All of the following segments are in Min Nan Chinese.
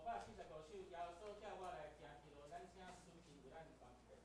545首，耶穌叫我來行這路，咱請司琴為咱彈一。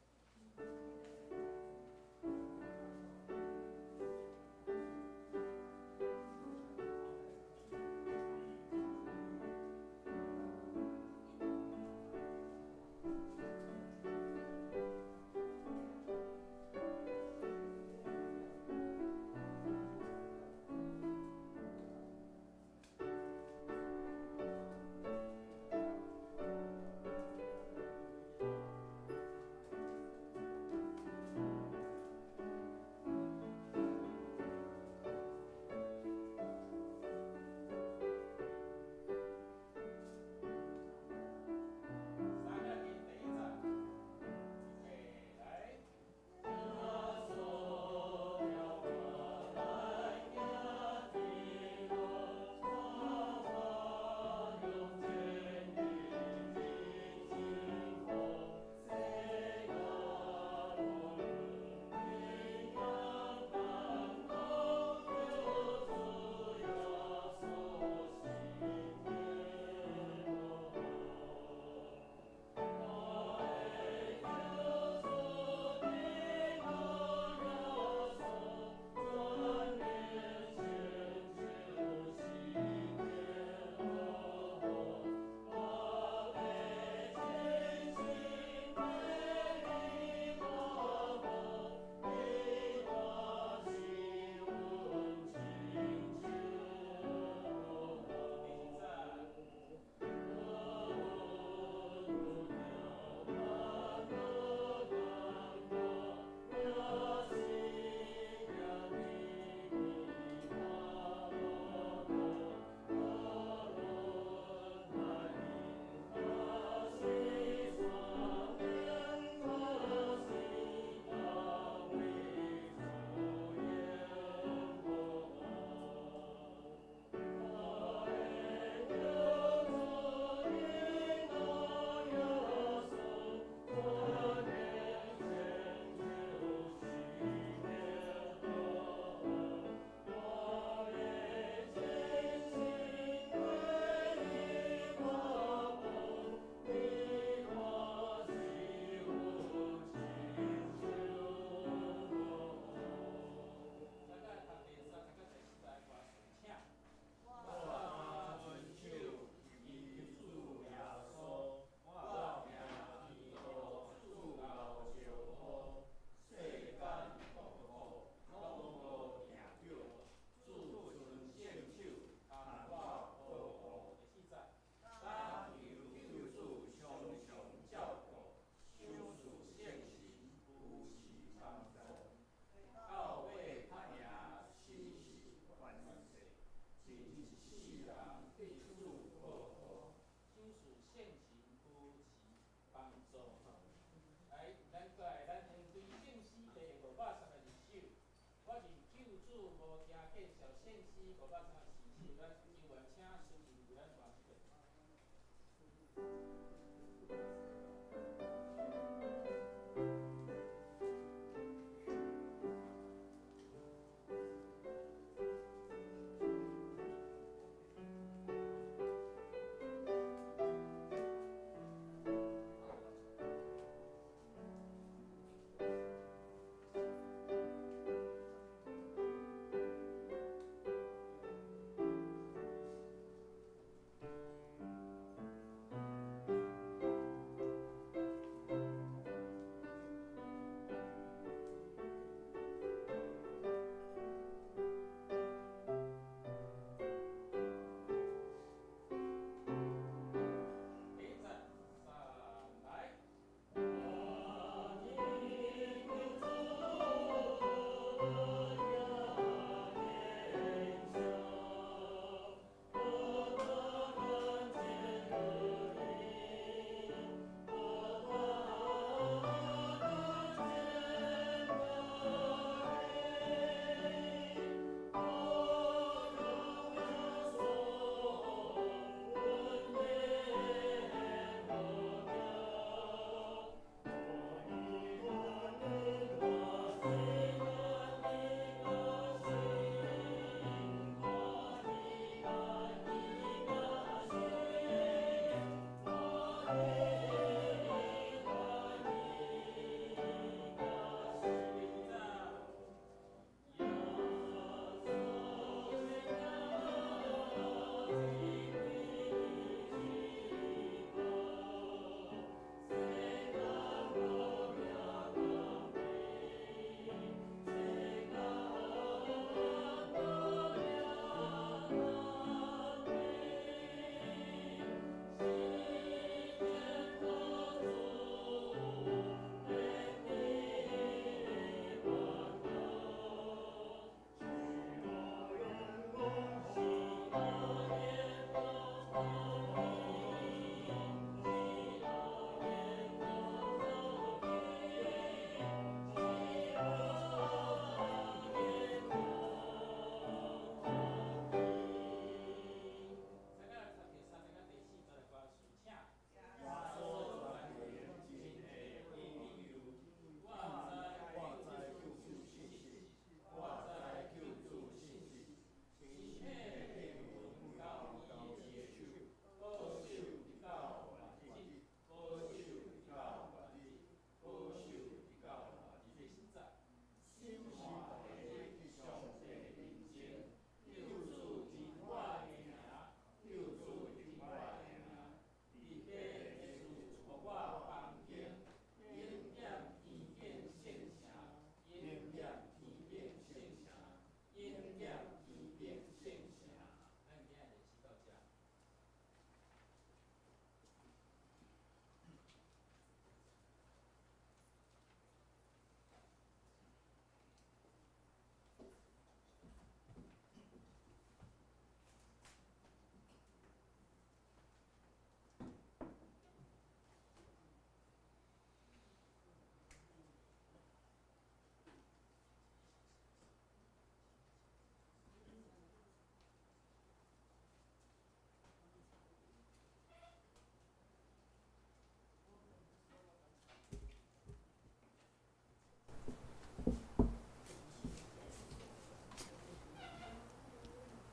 534首，咱演員請司琴為咱彈一遍。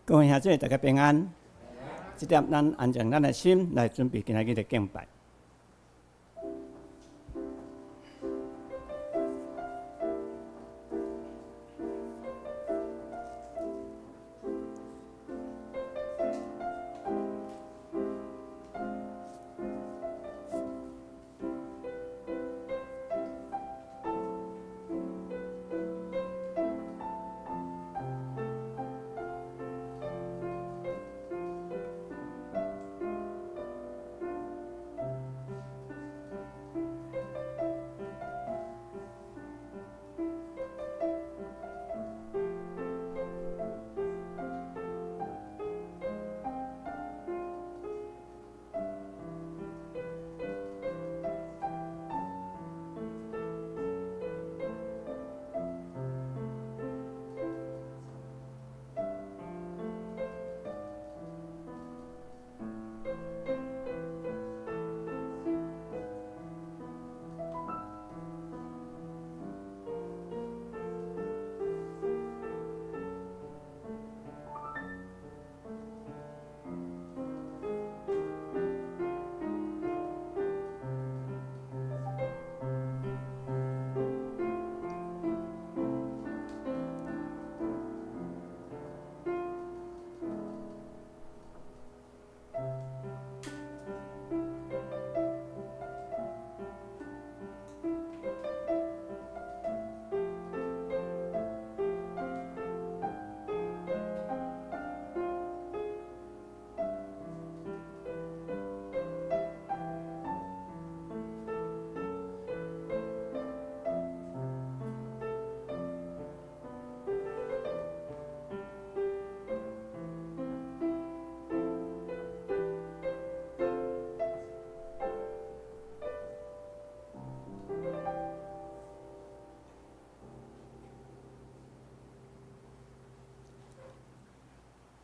各位兄弟，大家平安。這點咱安靜咱的心來準備今仔日的敬拜。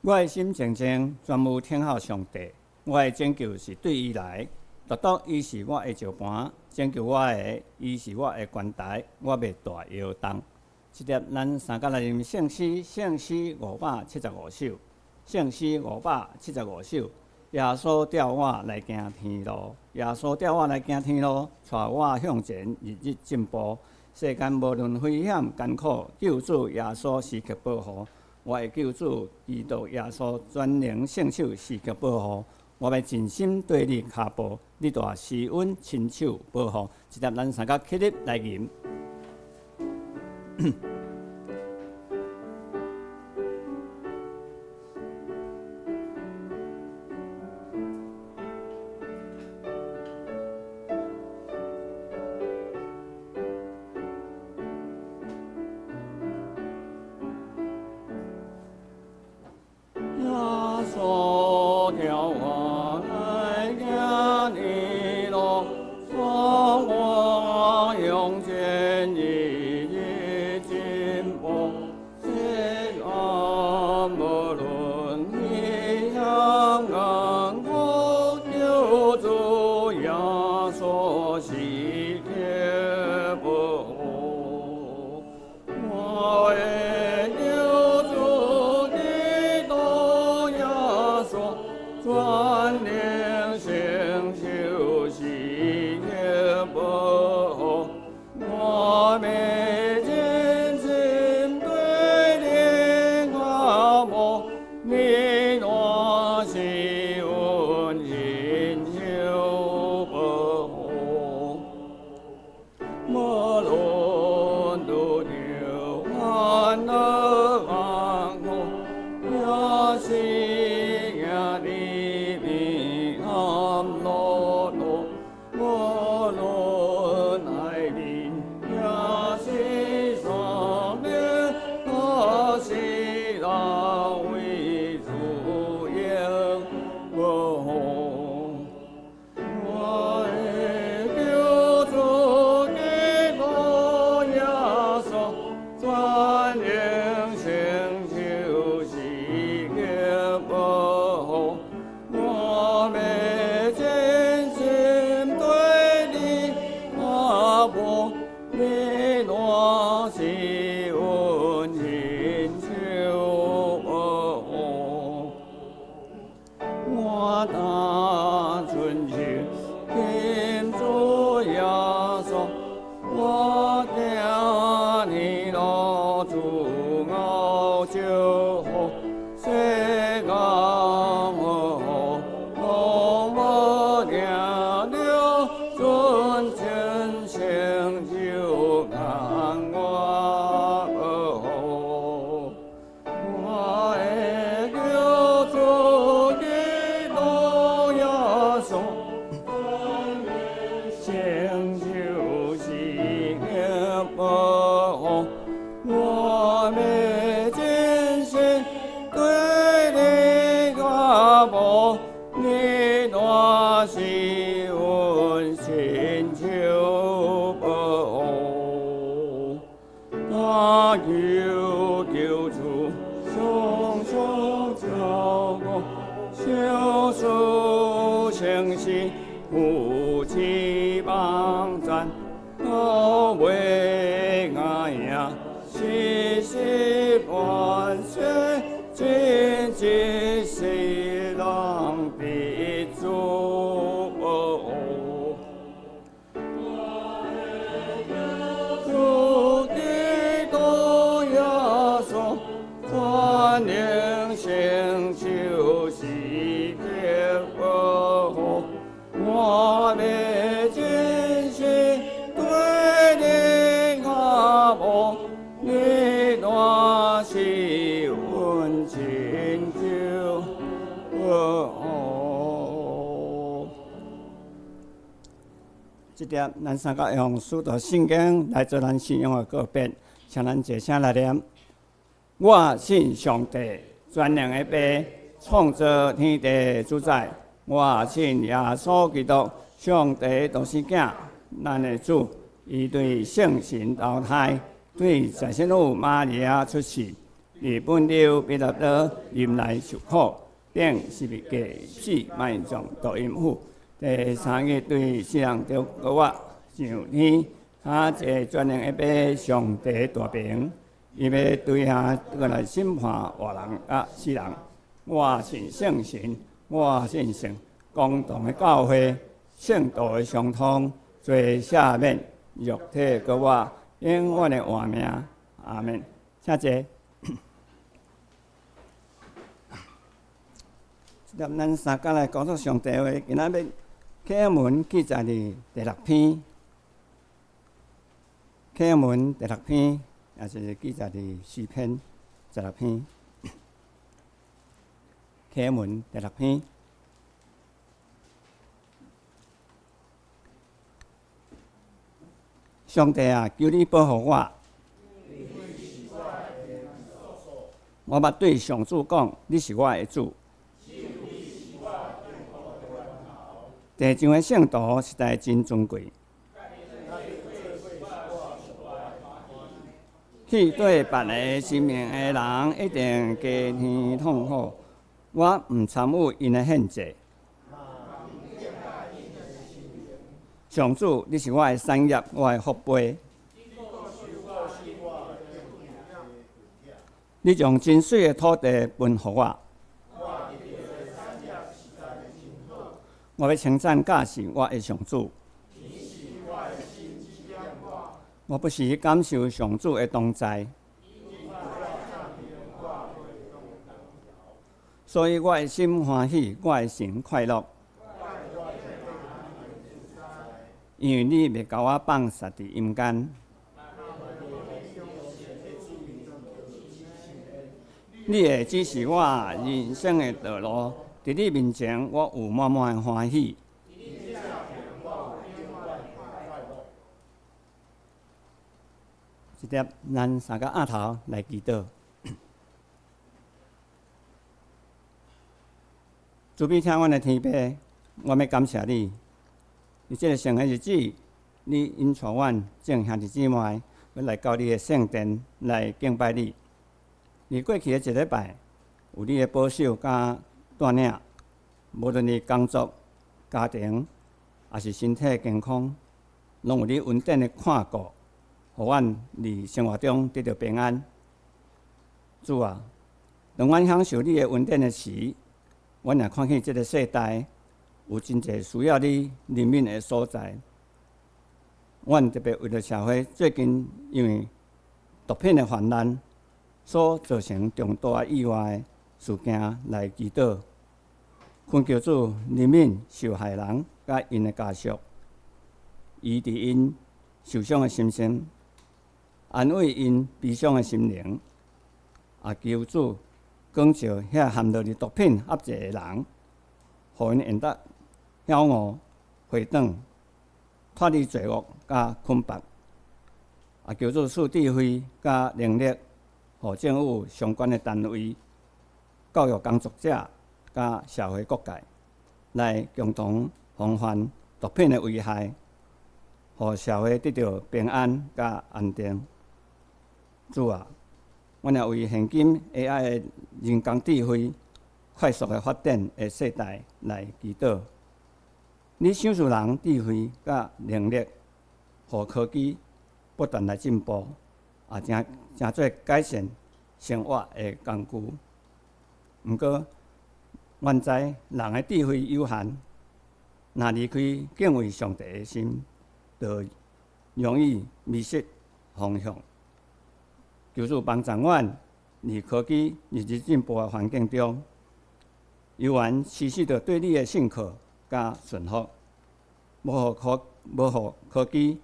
我的心靜靜，專無等候上帝。我的拯救是對伊來，獨獨伊是我的石盤，拯救我的，伊是我的懸台，我袂大搖動。這節咱三甲來念聖詩，聖詩575首，聖詩575首。耶穌帶我來行天路，耶穌帶我來行天路，帶我向前，日日進步。世間無論危險艱苦，救主耶穌時刻保護。我的救主基督耶穌全能聖手時刻保護。我欲盡心綴你跤步，你大施恩親手保護。這節咱三甲起立來吟。耶穌帶我來行天路，帶我向前日日進步。世間無論危險艱苦，救主耶穌時刻保護。我的救主基督耶穌，全能聖手時刻保護。我欲盡心綴你跤步，你大施恩親手保護。無論拄著煩惱艱苦，也是行佇平安樂路。無論海面，也是山嶺，都是人為主榮。單純求信主耶穌，我行天路主我祝福，世間好攏無定了，純真成就眼我好。我的救主基督耶穌，成就是保護，我欲真心對你交無，你乃是阮尋求保護。但求救主常常照顧，小事誠實，夫妻幫贊，到尾愛呀，時時萬世，真一世人的祝福。主基督耶穌，全能成就是結保護，我欲真心對你交無，你乃是阮尋求保護。這點咱三個用使徒信經來做咱信仰的告別，請咱齊聲來念：我信上帝，全能的父，創造天地主宰。我信耶穌基督，上帝獨生囝，咱的主，伊對聖神投胎，對在聖母瑪利亞出世，佇本丟彼拉多忍耐受苦，釘十字架死埋葬墮陰府。第三日對死人中復活上天，他坐全能的父上帝大爿，伊欲對遐轉來審判活人佮死人。我信聖神，我信聖公同的教會，聖徒的相通，罪赦免，肉體復活，永遠的活命。阿門。請坐。咱三工來講述上帝話，今仔日啟文記載佇第六篇，啟文第六篇，也是記載佇詩篇16篇。啟文第六篇，上帝啊，求你保護我。我捌對上主講，你是我的主。地上的聖徒實在真尊貴。去對別个神明的人一定加添痛苦。我毋參與𪜶的獻祭。上主，你是我的產業，我的福杯。你將真媠的土地分予我。我欲稱讚教示我的上主。我不時感受上主的同在，所以我的心歡喜，我的神快樂。因為你袂共我放殺佇陰間。你會指示我人生的道路，佇你面前，我有滿滿的歡喜。這點，咱三个額頭來祈禱。慈悲疼阮的天父，我欲感謝你。佇這个聖的日子，你引帶阮眾兄弟姊妹，欲來到你的聖殿來敬拜你。佇過去的一禮拜，有你的保守佮帶領，無論佇工作、家庭，抑是身體健康，攏有你恩典的看顧，予阮佇生活中得著平安。主啊，當阮享受你的恩典的時，阮也看見這个世代有真濟需要你憐憫的所在。阮特別為著社會最近因為毒品的泛濫所造成重大意外事件來祈禱，懇求主憐憫受害人佮𪜶的家屬，醫治𪜶受傷的心身，安慰𪜶悲傷的心靈，也求主光照遐陷落佇毒品壓制的人，予𪜶會當曉悟回轉，脫離罪惡佮捆綁。也求主賜智慧佮能力，予政府相關的單位、教育工作者佮社會各界來共同防範毒品的危害，予社會得著平安佮安定。主啊，阮也為現今 AI 的人工智慧快速的發展的世代來祈禱。你賞賜人智慧佮能力，予科技不斷來進步，也成成做改善生活的工具。毋過，阮知人的智慧有限，若離開敬畏上帝的心，就容易迷失方向。求主幫助阮，佇科技日日進步的環境中，猶原持續著對你的信靠佮順服，無予科技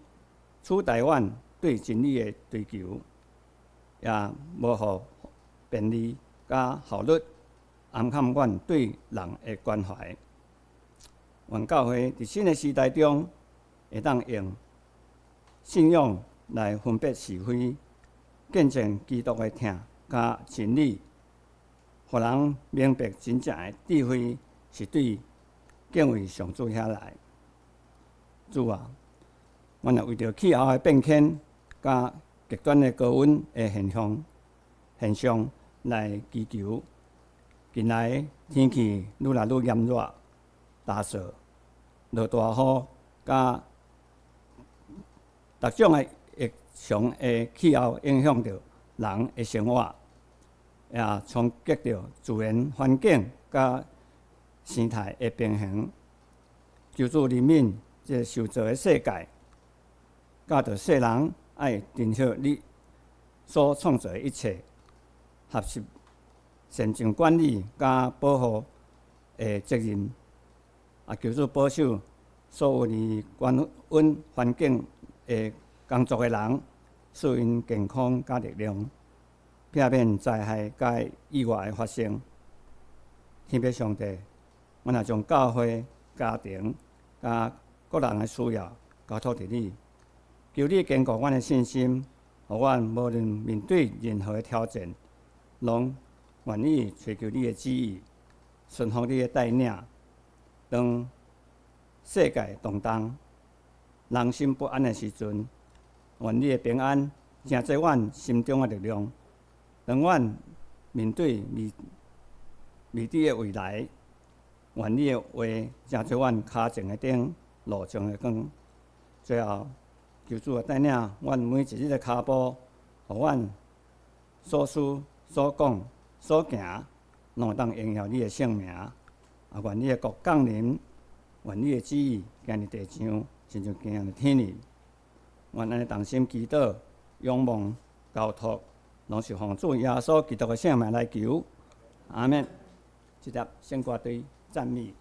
取代阮對真理的追求，也無予便利佮效率掩蓋阮對人的關懷。願教會佇新的時代中，會當用信仰來分別是非，見證基督的疼佮真理，予人明白真正的智慧是對敬畏上主遐來。主啊，阮也為著氣候的變遷佮極端的高溫的現象來祈求。近來天氣愈來愈炎熱、乾燥，落大雨，佮各種的異常的氣候影響著人的生活，也衝擊著自然環境佮生態的平衡。求主憐憫這个受造的世界，教導世人愛珍惜你所創造的一切，學習善盡管理佮保護的責任。也求主保守所有佇關溫環境的工作的人，賜𪜶健康佮力量，避免災害佮意外的發生。天父上帝，阮也將教會、家庭佮個人的需要交託佇你，求你堅固阮的信心，予阮無論面對任何的挑戰，攏願意追求你的旨意，順服你的帶領。當世界動盪、人心不安的時陣，願你的平安成做阮心中的力量。當阮面對未知的未來，願你的話成做阮跤前的燈，路上的光。最後，求主帶領阮每一日的跤步，予阮所思、所講、所行，攏會當榮耀你的聖名。啊，願你的國降臨，願你的旨意行佇地上，親像行佇天裡。阮按呢同心祈禱、仰望、交託，攏是奉主耶穌基督的聖名來求。阿們。這節聖歌隊讚美。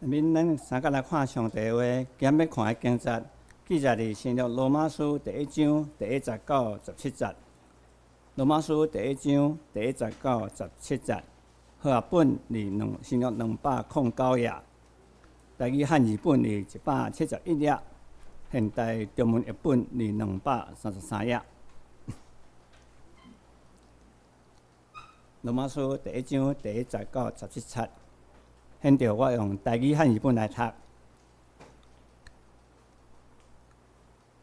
免咱三個來看上帝話，今欲看的經節記載佇新約羅馬書第一章第一節到十七節。羅馬書第一章第一節到十七節，和合本佇兩新約209頁，台語漢字本佇171頁，現代中文譯本佇233頁。羅馬書第一章第一節到十七節。現在我用台語漢字本來讀。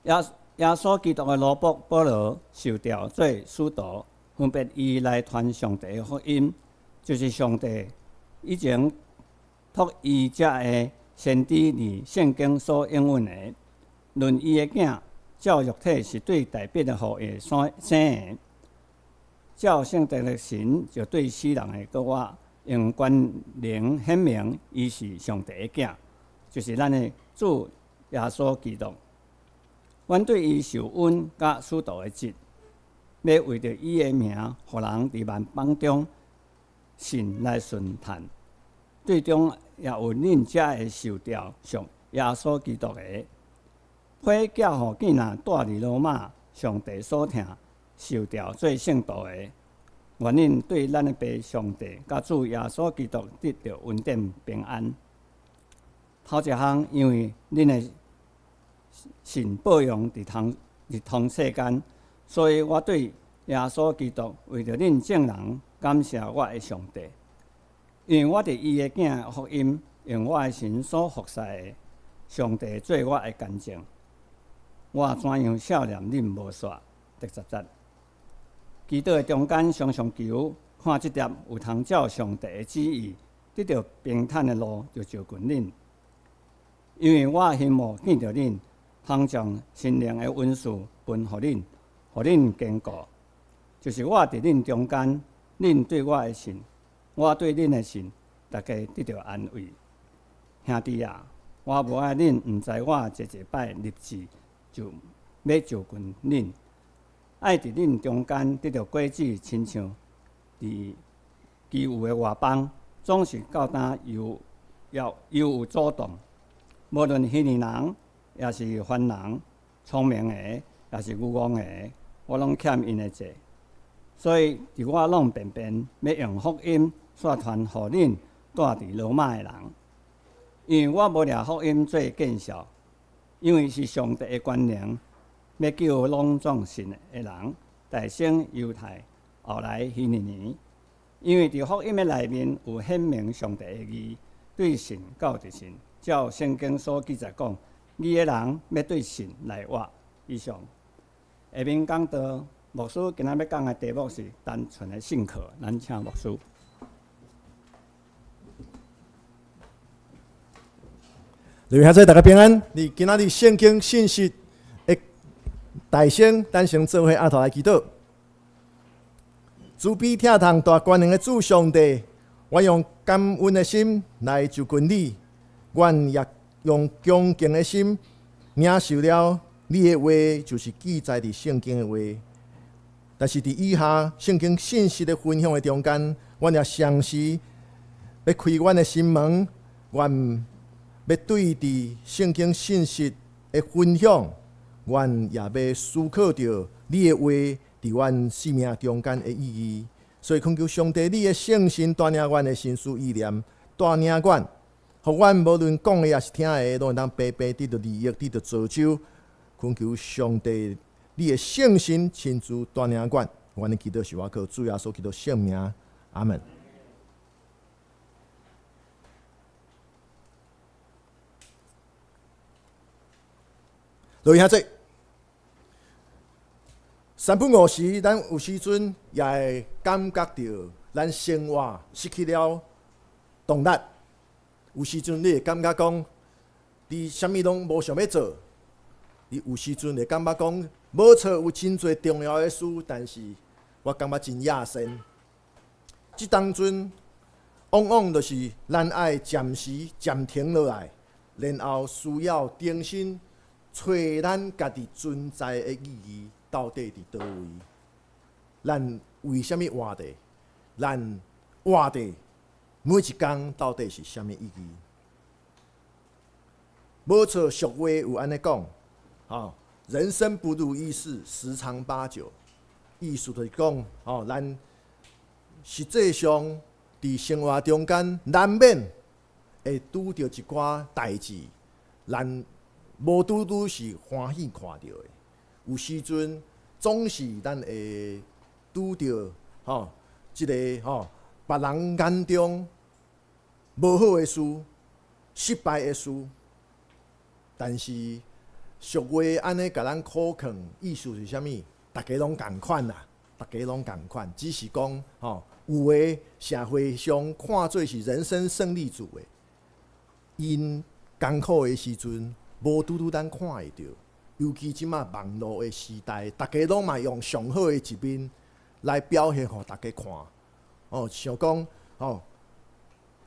耶穌基督的奴僕保羅受召做使徒，分別伊來傳上帝的福音，就是上帝以前託伊遮的先知佇聖經所應允的。論伊的囝，照肉體是對大衛的後裔生的，照聖殿的神就對死人的閣活。用權能顯明，伊是上帝的囝，就是咱的主耶穌基督。阮對伊受恩佮使徒的職，欲為著伊的名，予人佇萬邦中信來順嘆。對中也有恁遮的受召屬耶穌基督的，批寄予囝仔蹛佇羅馬，上帝所疼，受召做聖徒的。願恁對咱的父上帝佮主耶穌基督得著恩典平安。頭一項，因為恁的信報揚佇通世間，所以我對耶穌基督為著恁眾人感謝我的上帝。因為我佇伊的囝福音，用我的神所服侍的上帝做我的見證，我怎樣惜念恁無煞。第十節。祈禱的中間，常常求看這粒有通照上帝的旨意，得著平坦的路，就就近恁。因為我希望見著恁，通將聖靈的恩賜分予恁，予恁堅固。就是我佇恁中間，恁對我的信，我對恁的信，大家得著安慰。兄弟啊，我無愛恁毋知我濟濟擺立志就欲就近恁。愛佇恁中間得著果子，親像佇其餘的外邦，總是到今猶猶有阻擋。無論希利人，抑是凡人，聰明的，抑是愚戇的，我攏欠𪜶的債。所以佇我攏便便欲用福音煞傳予恁蹛佇羅馬的人，因為我無掠福音做見笑，因為是上帝的權能。欲救攏總信的人，大先猶太，後來希利尼。因為佇福音的內面有顯明上帝的義，對信到佇信，照聖經所記載講，義的人欲對信來活。以上。下面講道牧師今仔欲講的題目是單純的信靠，咱請牧師。各位兄弟，大家平安。你今仔日聖經信息的大先，咱先做伙阿頭來祈禱。慈悲疼痛大權能的主上帝，我用感恩的心來就近你，阮也用恭敬的心領受了你的話，就是記載佇聖經的話。但是佇以下聖經信息的分享的中間，阮也嘗試欲開阮的心門，阮欲對佇聖經信息的分享，阮也欲思考著你的話佇阮生命中間的意義。所以懇求上帝，你的聖神帶領阮的心思意念，帶領阮，予阮無論講的抑是聽的，攏會當白白得著利益，得著造就。懇求上帝，你的聖神親自帶領阮，阮的祈禱是倚靠主耶穌基督聖名，阿門。各位兄弟，三不五時，咱有時陣也會感覺著咱生活失去了動力。有時陣你會感覺講，你啥物攏無想欲做。你有時陣會感覺講，無錯，有真濟重要的事，但是我感覺真野心。這當陣，往往就是咱愛暫時暫停落來，然後需要重新揣咱家己存在的意義到底佇佗位？咱為啥物活著？咱活著每一工到底是啥物意義？無錯，俗話有按呢講，吼，人生不如意事十常八九，意思就是講，吼，咱實際上佇生活中間難免會拄著一寡代誌，咱無拄拄是歡喜看著的。有時陣總是咱會拄著吼，這个吼，別人眼中無好的事、失敗的事，但是俗話按呢共咱苦勸，意思是啥物？逐家攏仝款啦，逐家攏仝款，只是講吼，有的社會上看做是人生勝利組的，𪜶艱苦的時陣，無拄拄咱看會著。尤其這馬網路的時代，逐家攏嘛用上好的一面來表現予逐家看。哦，像講吼，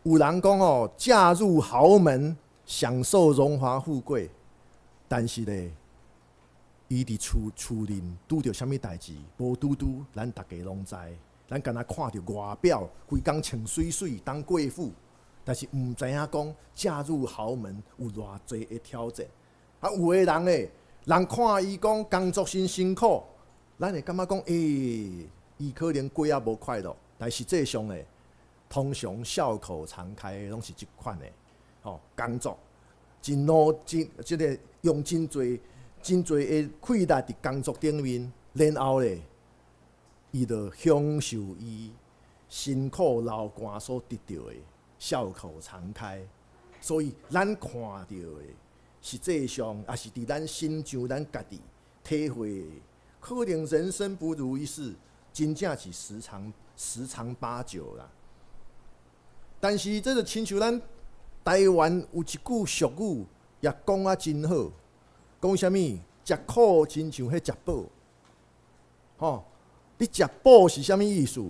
有人講哦，嫁入豪門，享受榮華富貴，但是咧，伊佇厝內拄著啥物代誌，無拄拄，咱逐家攏知。咱干焦看著外表，規工穿媠媠當貴婦，但是毋知影講嫁入豪門有偌濟的挑戰。啊，有的人咧，人看伊講工作真辛苦，咱會感覺講，欸，伊可能過啊無快樂，但實際上咧，通常笑口常開攏是這款的，吼，工作真努真，這个用真濟真濟的氣力佇工作頂面，然後咧，伊就享受伊辛苦流汗所得著的，笑口常開。所以咱看著的，實際上也是佇咱心上，咱家己體會的，可能人生不如意事，真正是十常八九啦。但是這就親像咱台灣有一句俗語，也講啊真好，講啥物？食苦親像彼食寶，吼！你食寶是啥物意思？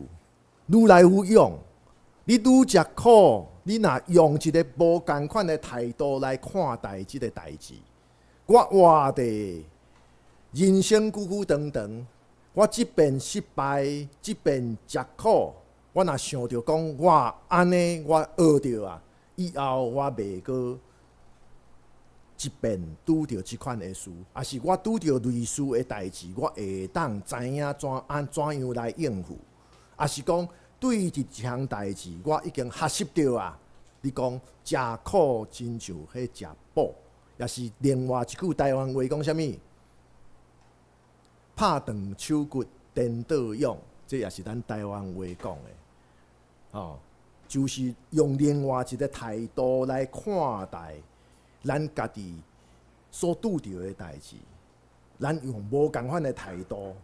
愈來愈勇，你愈食苦，你若用一个無仝款的態度來看待這个代誌，我活佇人生久久長長，我這遍失敗，這遍食苦，我若想著講我按呢，我學著啊，以後我袂閣這遍拄著這款的事，抑是我拄著類似的代誌，我會當知影怎按怎樣來應付，抑是講對一項代誌，我已經學習著啊。你講食苦親像彼食寶，抑是另外一句台灣話講啥物？拍斷手骨顛倒勇，這也是咱台灣話講的，吼，就是用另外一个態度來看待咱家己所拄著的代誌，咱用無仝款的態度，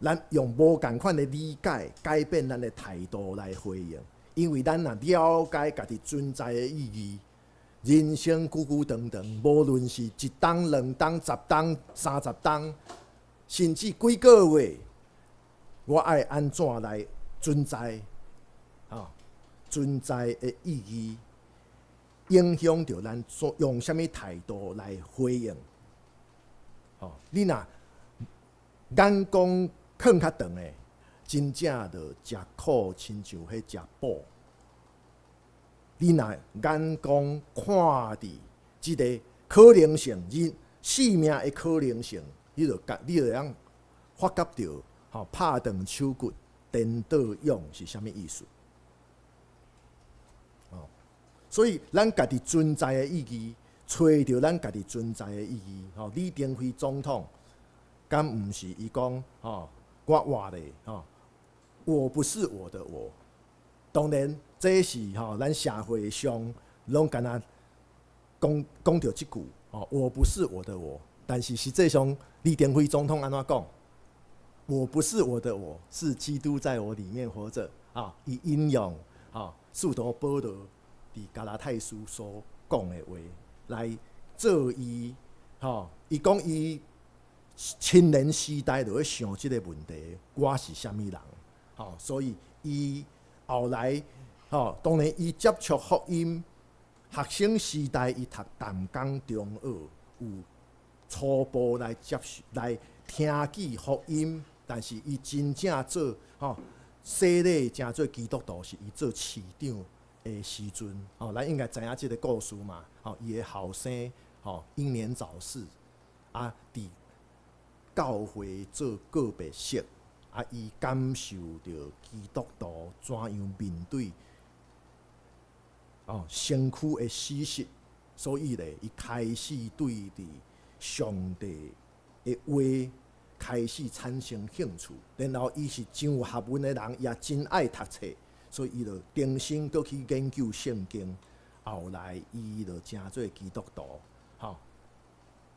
咱用無仝款的理解，改變咱的態度來回應。因為咱若了解家己存在的意義，人生久久長長，無論是一冬、兩冬、10冬、30冬，甚至幾個月，我愛按怎來存在？吼，存在的意義，影響著咱所用啥物態度來回應。吼，你若眼光放較長的，真正就食苦親像彼食寶。你若眼光看佇這个可能性，人生命的可能性，你就會當發覺著，吼，拍斷手骨，顛倒勇是啥物意思？哦，所以咱家己存在的意義，揣著咱家己存在的意義。吼，李登輝總統，敢毋是伊講，吼，我活咧，吼，我不是我的我。當然，這是吼咱社會上攏干焦講講著這句，吼，我不是我的我。但是實際上，李登輝總統按怎講？我不是我的我，是基督在我裡面活著。啊，伊引用啊，使徒保羅佇加拉太書所講的話來做伊，吼，伊講伊青年時代就咧想這個問題，我是啥物人？吼，所以伊後來，吼，當然伊接觸福音，學生時代伊讀淡江中學，有初步來接受來聽見福音，但是伊真正做吼洗禮，成做基督徒，是伊做市長的的時陣，吼，咱應該知影這個故事嘛，吼，伊的後生，吼，英年早逝，啊，佇教會做告別式，啊，伊感受著基督徒怎樣面對，哦，身軀的死實，所以咧，伊開始對佇上帝的話開始產生興趣，然後伊是真有學問的人，也真愛讀冊，所以伊就重新閣去研究聖經。後來伊就成做基督徒，吼。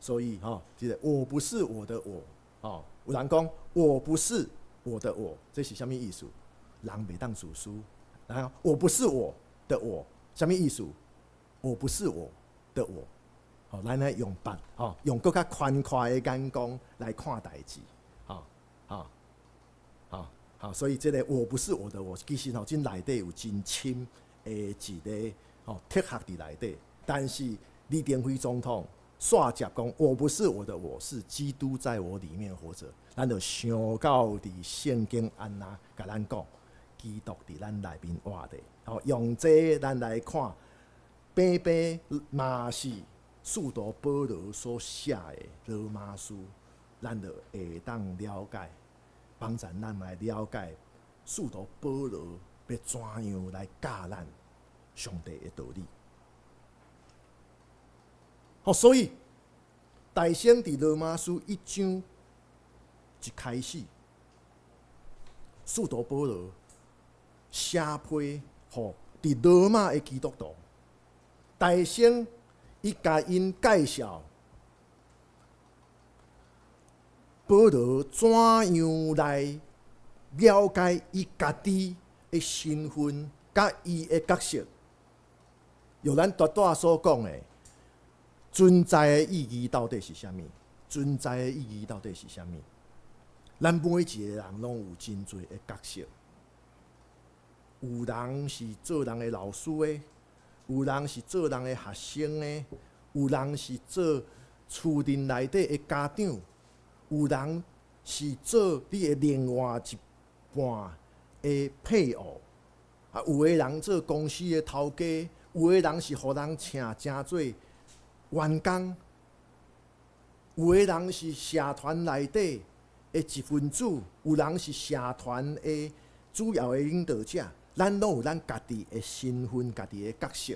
所以吼，這個我不是我的我，吼，有人講我不是我的我，這是啥物意思？人袂當自私。然後我不是我的我，啥物意思？我不是我的我。吼，咱來用別，吼，用閣較寬闊的眼光來看代誌，吼，吼，吼，吼，所以這個我不是我的我，其實吼，這內底有真深的一個吼哲學佇內底。但是李登輝總統煞接講，我不是我的我，是基督在我裡面活著。咱就想到佇聖經按怎共咱講，基督佇咱內面活著。吼，用這咱來看，平平嘛是使徒保羅所寫的羅馬書，咱就會當了解，幫助咱來了解使徒保羅欲怎樣來教咱上帝的道理。好，所以大先佇羅馬書一章一開始，使徒保羅寫批予佇羅馬的基督徒，大先伊共𪜶介紹保羅怎樣來了解伊家己的身份，佮伊的角色。用咱拄拄所講的，存在的意義到底是啥物？存在的意義到底是啥物？咱每一個人攏有真濟的角色，有人是做人的老師的，有人是做人的學生的，有人是做厝內內底的家長，有人是做你的另外一半的配偶，啊，有的人做公司的頭家，有的人是予人請成做員工，有的人是社團內底的一分子，有人是社團的主要的領導者。咱攏有咱家己的身份、家己的角色。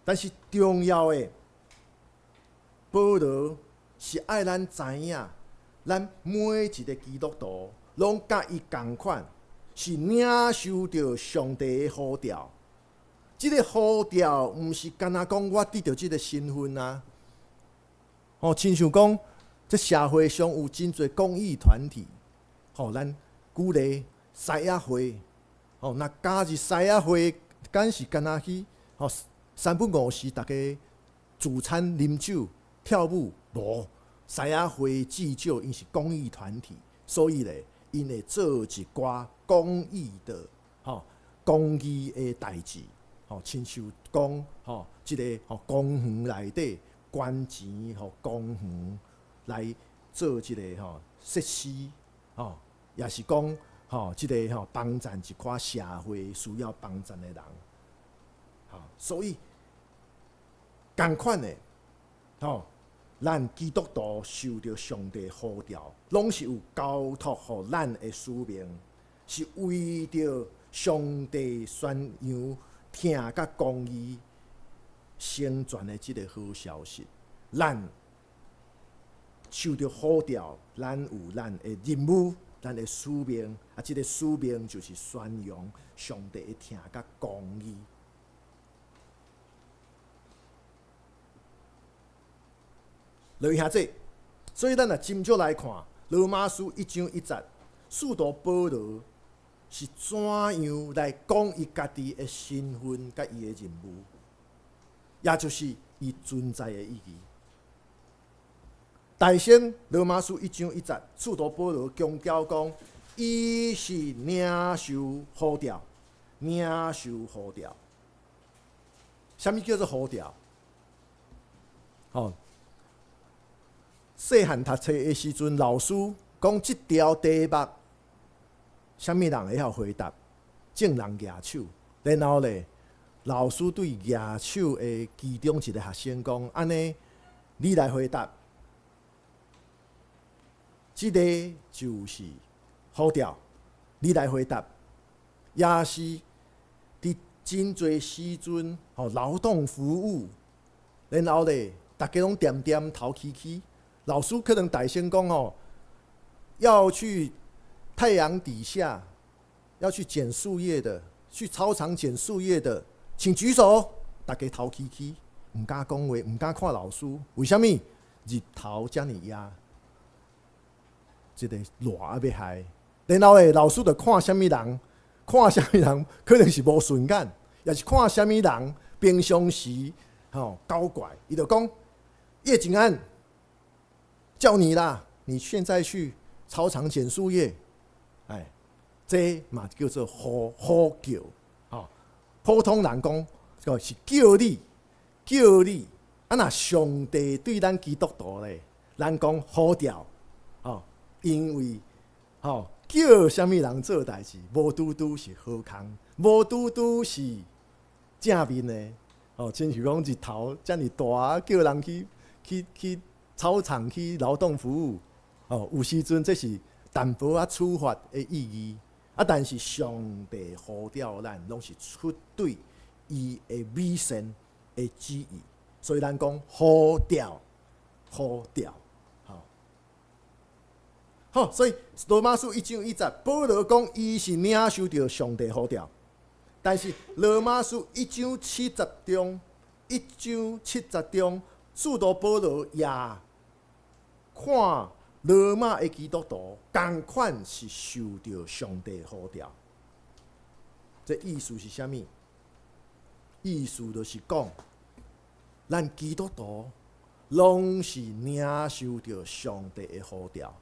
但是重要的，保羅是愛咱知影，咱每一個基督徒攏佮伊仝款，是領受著上帝的呼召。這個呼召毋是干焦講我得著這個身份啊！吼，親像講，這社會上有真濟公益團體，吼，咱舉例獅仔會，吼，若加入獅仔會，敢是干焦去，吼，三不五時，逐家聚餐、啉酒、跳舞，無。獅仔會至少𪜶是公益團體，所以咧，𪜶會做一寡公益的，吼，公益的代誌，吼，親像講，吼，這個吼公園內底捐錢，予公園來做這個吼設施，吼，也是講，吼，這個吼幫贊一寡社會需要幫贊的人，吼，所以仝款的，吼，咱基督徒受著上帝呼召，攏是有交託予咱的使命，是為著上帝宣揚疼佮公義成全的這個好消息。咱受著呼召，咱有咱的任務，咱的使命。啊，這個使命就是宣揚上帝的疼佮公義。落去遐濟，所以咱若斟酌來看，羅馬書一章一節，使徒保羅是怎樣來講伊家己的身份佮伊的任務，也就是伊存在的意義。大先羅馬書一章一節，使徒保羅強調講，伊是領受呼召，領受呼召。啥物叫做呼召？吼！細漢讀冊的時陣，老師講這條題目，啥物人會曉回答？眾人舉手，然後咧，老師對舉手的其中一個學生講：按呢，你來回答，這个就是呼召，你來回答，也是佇真濟時陣，吼勞動服務，然後咧，逐家攏恬恬頭起起，老師可能大聲講吼，要去太陽底下，要去撿樹葉的，去操場撿樹葉的，請舉手。逐家頭起起，毋敢講話，毋敢看老師。為啥物？日頭遮爾掖，這个熱啊欲害。然後咧，老師就看啥物人，看啥物人可能是無順眼，抑是看啥物人平常時吼搞怪，伊就講葉景安，叫你啦，你現在去操場撿樹葉，哎，這嘛叫做呼呼叫，吼，普通人講，就是叫你，叫你。啊，若上帝對咱基督徒咧，咱講呼召，吼，因為吼叫啥物人做代誌，無拄拄是好康，無拄拄是正面的，吼，親像講日頭遮爾大，叫人去去去操場去勞動服務，哦，有時陣這是淡薄仔處罰的意義，啊，但是上帝呼召咱，攏是出對伊的美善的旨意，所以咱講呼召，呼召，吼，好，所以羅馬書一章一節，保羅講伊是領受著上帝呼召，但是羅馬書一章七節中，一章七節中，使徒保羅也看羅馬的基督徒仝款是受著上帝呼召，這意思是啥物？意思就是講，咱基督徒攏是領受著上帝的呼召，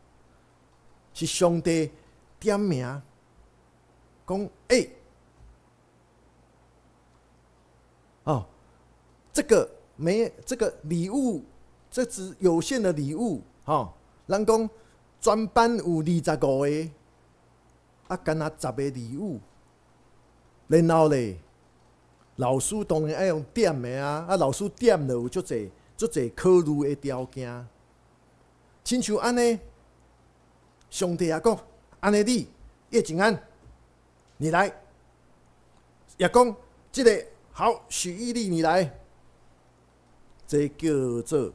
是上帝點名講，欸，哦，這個沒這個禮物，這只有限的禮物，吼，咱講全班有25個，啊，干焦十个禮物，然後咧，老師當然愛用點的啊，啊，老師點就有足濟足濟考慮的條件，親像按呢，上帝也講，按呢你葉景安，你來，也講這个好許義力你來，這叫做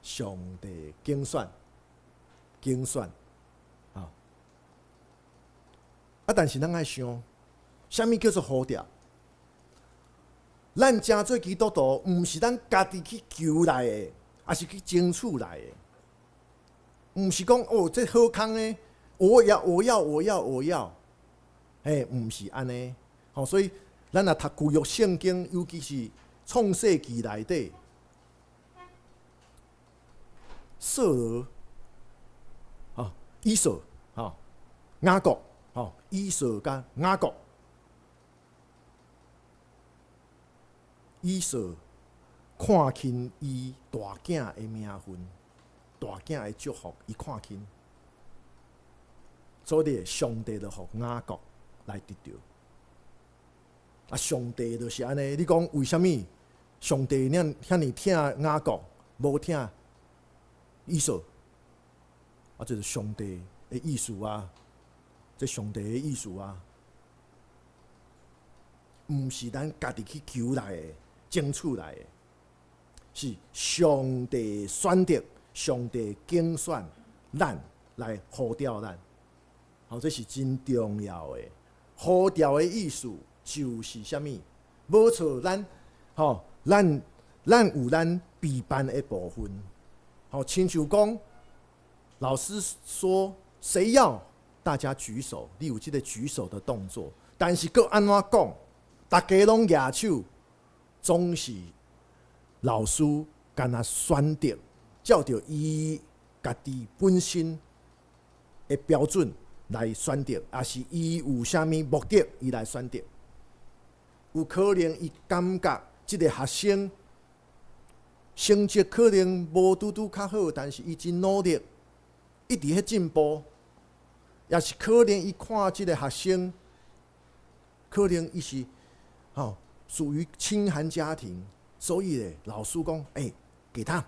上帝揀選，揀選，啊，啊，但是咱愛想，啥物叫做呼召？咱成做基督徒，毋是咱家己去求來的，抑是去爭取來的。毋是講哦，這好康的，我要，我要，我要，我要，嘿，毋是按呢。吼，所以咱若讀舊約聖經，尤其是創世記內底，掃羅，吼，以掃，吼，雅各，吼，以掃佮雅各。以掃看輕伊大囝的名分，大囝的祝福，伊看輕，所以上帝就予雅各來得著。啊，上帝就是按呢，你講為啥物上帝遐遐爾疼雅各，無疼以掃？啊，這是上帝的意思啊，這上帝的意思啊，毋是咱家己去求來的。爭取來的，是上帝選擇、上帝揀選咱來呼召咱，好，這是真重要的。呼召的意思就是啥物？無錯，咱吼，咱咱有咱備辦的部分，吼，親像講，老師說誰要，大家舉手，你有這个舉手的動作，但是閣按怎講，逐家攏舉手。總是老師干焦選擇，照著伊家己本身的標準來選擇，抑是伊有啥物目的，伊來選擇。有可能伊感覺這个學生成績可能無拄拄較好，但是伊真努力，一直咧進步。抑是可能伊看這个學生，可能伊是吼屬於清寒家庭，所以咧老師講，欸，給他。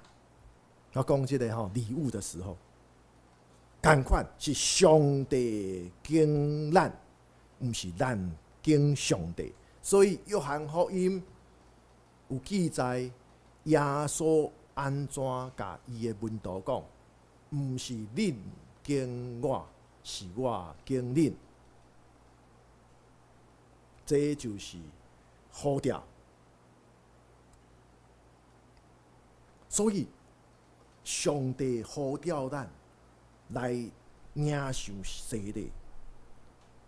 我講這个吼禮物的時候，仝款是上帝揀咱，毋是咱揀上帝。所以約翰福音有記載，耶穌按怎共伊的門徒講？毋是恁揀我，是我揀恁。這就是呼召。所以上帝呼召咱來領受洗禮。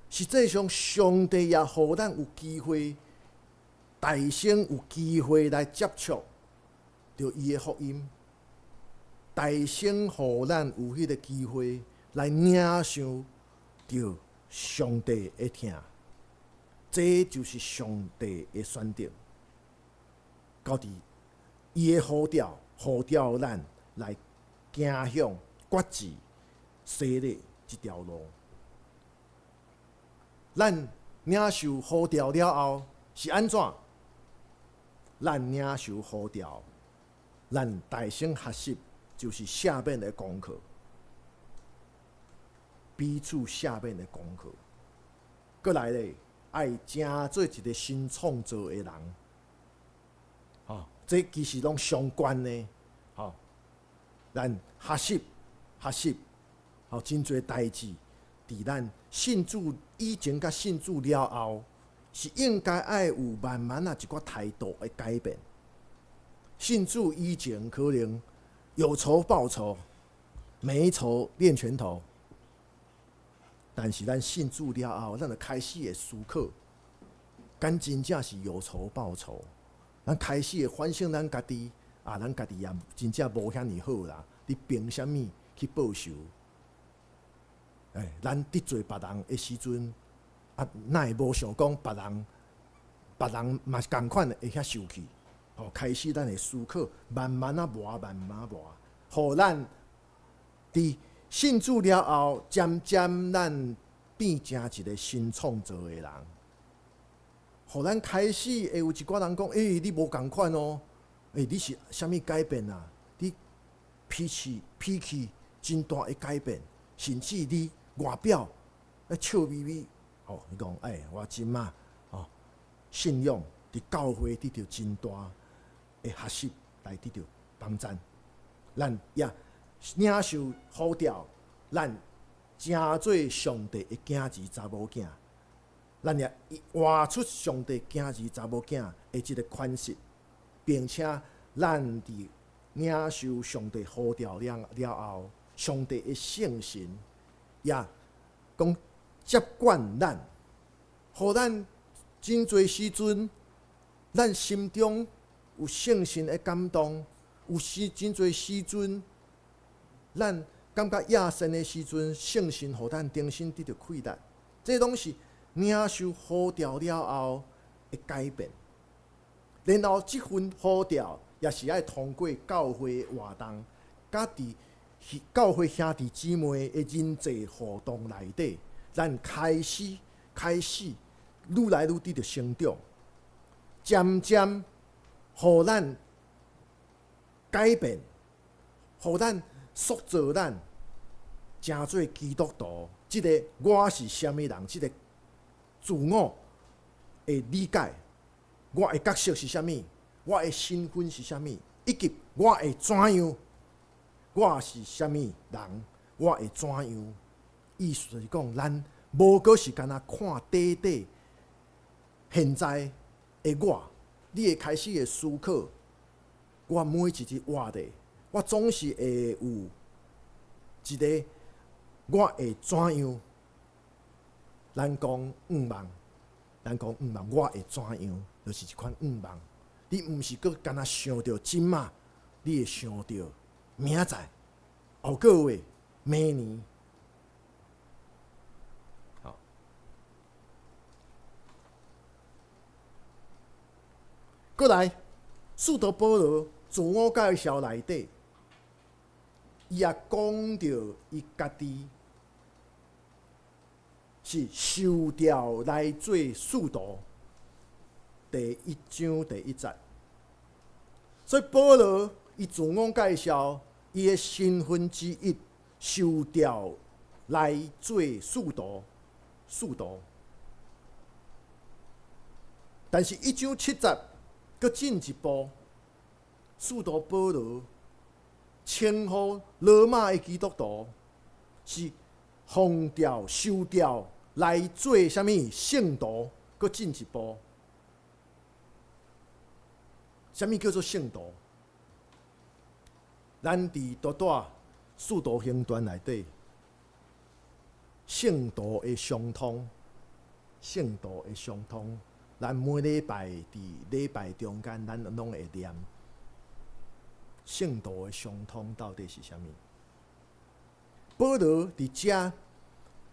實際上，上帝也予咱有機會，大聲有機會來接觸著伊的福音，大聲予咱有彼个機會來領受著上帝的疼，這就是上帝的選擇。到佇伊的呼召，呼召咱來行向決志洗禮這條路。咱領受呼召了後是按怎？咱領受呼召，咱大聲學習就是赦免的功課，彼此赦免的功課。閣來咧，愛成做一个新創造的人，吼，這其實攏相關的，吼。咱學習學習，吼，真濟代誌，佇咱信主以前佮信主了後，是應該愛有慢慢仔一寡態度的改變。信主以前可能有仇報仇，沒仇練拳頭。但是咱信主了後，咱就開始會思考，敢真正是有仇報仇？咱開始會反省咱家己，啊，咱家己也真正無遐爾好啦。你憑啥物去報仇？欸，咱得罪別人的時陣，啊，哪會無想講別人，別人嘛是仝款會遐受氣？吼，開始咱會思考，慢慢仔磨，慢慢磨，予咱佇信主了後，漸漸咱變成一个新創造的人。予咱開始會有一寡人講：欸，你無仝款哦，欸，你是啥物改變啊？你脾氣脾氣真大的改變，甚至你外表咧笑眯眯，吼，伊講，欸，我這馬吼信仰佇教會得著真大的學習，來得著幫贊。咱也領受呼召，咱成做上帝的囝兒查某囝，咱也活出上帝囝兒查某囝的這个款式，並且咱佇領受上帝呼召了了後，上帝的聖神也講接管咱，予咱真濟時陣，咱心中有聖神的感動，有時真濟時陣，咱感覺野心的時陣，聖神予咱重新得著氣力，這攏是領受呼召了後的改變。然後這份呼召也是愛通過教會活動，佮佇教會兄弟姊妹的人際互動內底，咱開始開始愈來愈得著成長，漸漸予咱改變，予咱塑造咱成做基督徒。這个我是啥物人？這个自我的理解，我的角色是啥物？我的身份是啥物？以及我會怎樣？我是啥物人？我會怎樣？意思就是講，咱無閣是干焦看短短現在的我，你會開始會思考，我每一日活的，我總是會有一个我會怎樣？咱講願望，咱講願望，我會怎樣？就是一款願望。你毋是閣干焦想著這馬，你會想著明仔載、後個月、明年。好，閣來，使徒保羅自我介紹內底，伊也講著伊家己是是受召來做使徒，第一章第一節。所以保羅伊自我介紹，伊的身份之一，受召來做使徒，使徒。但是，一章七節，閣進一步，使徒保羅稱呼羅馬的基督徒是奉召受召來做啥物聖徒，閣進一步，啥物叫做聖徒？咱佇拄拄使徒行傳內底，聖徒的相通，聖徒的相通。咱每禮拜佇禮拜中間，咱攏會念聖徒的相通到底是啥物？保羅佇遮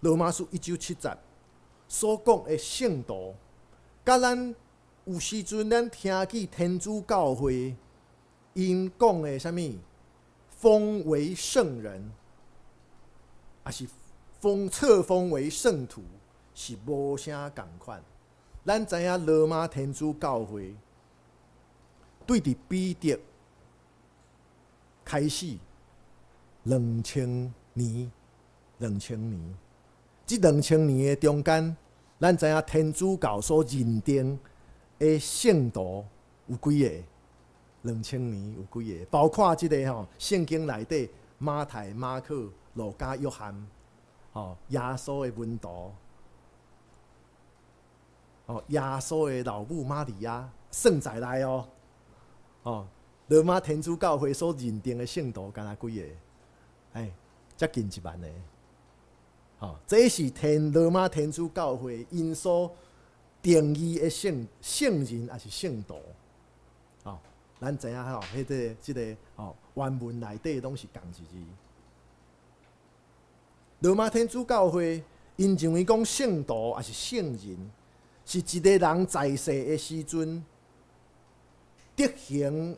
羅馬書一章七節所講的聖徒，佮咱有時陣咱聽見天主教會𪜶講的啥物封為聖人，抑是封冊封為聖徒，是無啥仝款。咱知影羅馬天主教會對佇彼得開始兩千年，兩千年，這兩千年的中間，咱知影天主教所認定的聖徒有幾个？兩千年有幾个？包括這个吼，聖經內底馬太、馬可、路加、約翰，吼，耶穌的門徒。哦，耶穌的老母瑪利亞算在內哦。哦，羅馬天主教會所認定的聖徒，敢若幾个？哎，接近1萬個。哦，這是天羅馬天主教會𪜶所定義的聖聖人，抑是聖徒。哦，咱知影吼，彼个這个吼原文內底攏是仝一字。羅馬天主教會𪜶認為講聖徒抑是聖人，是一个人在世的時陣，德行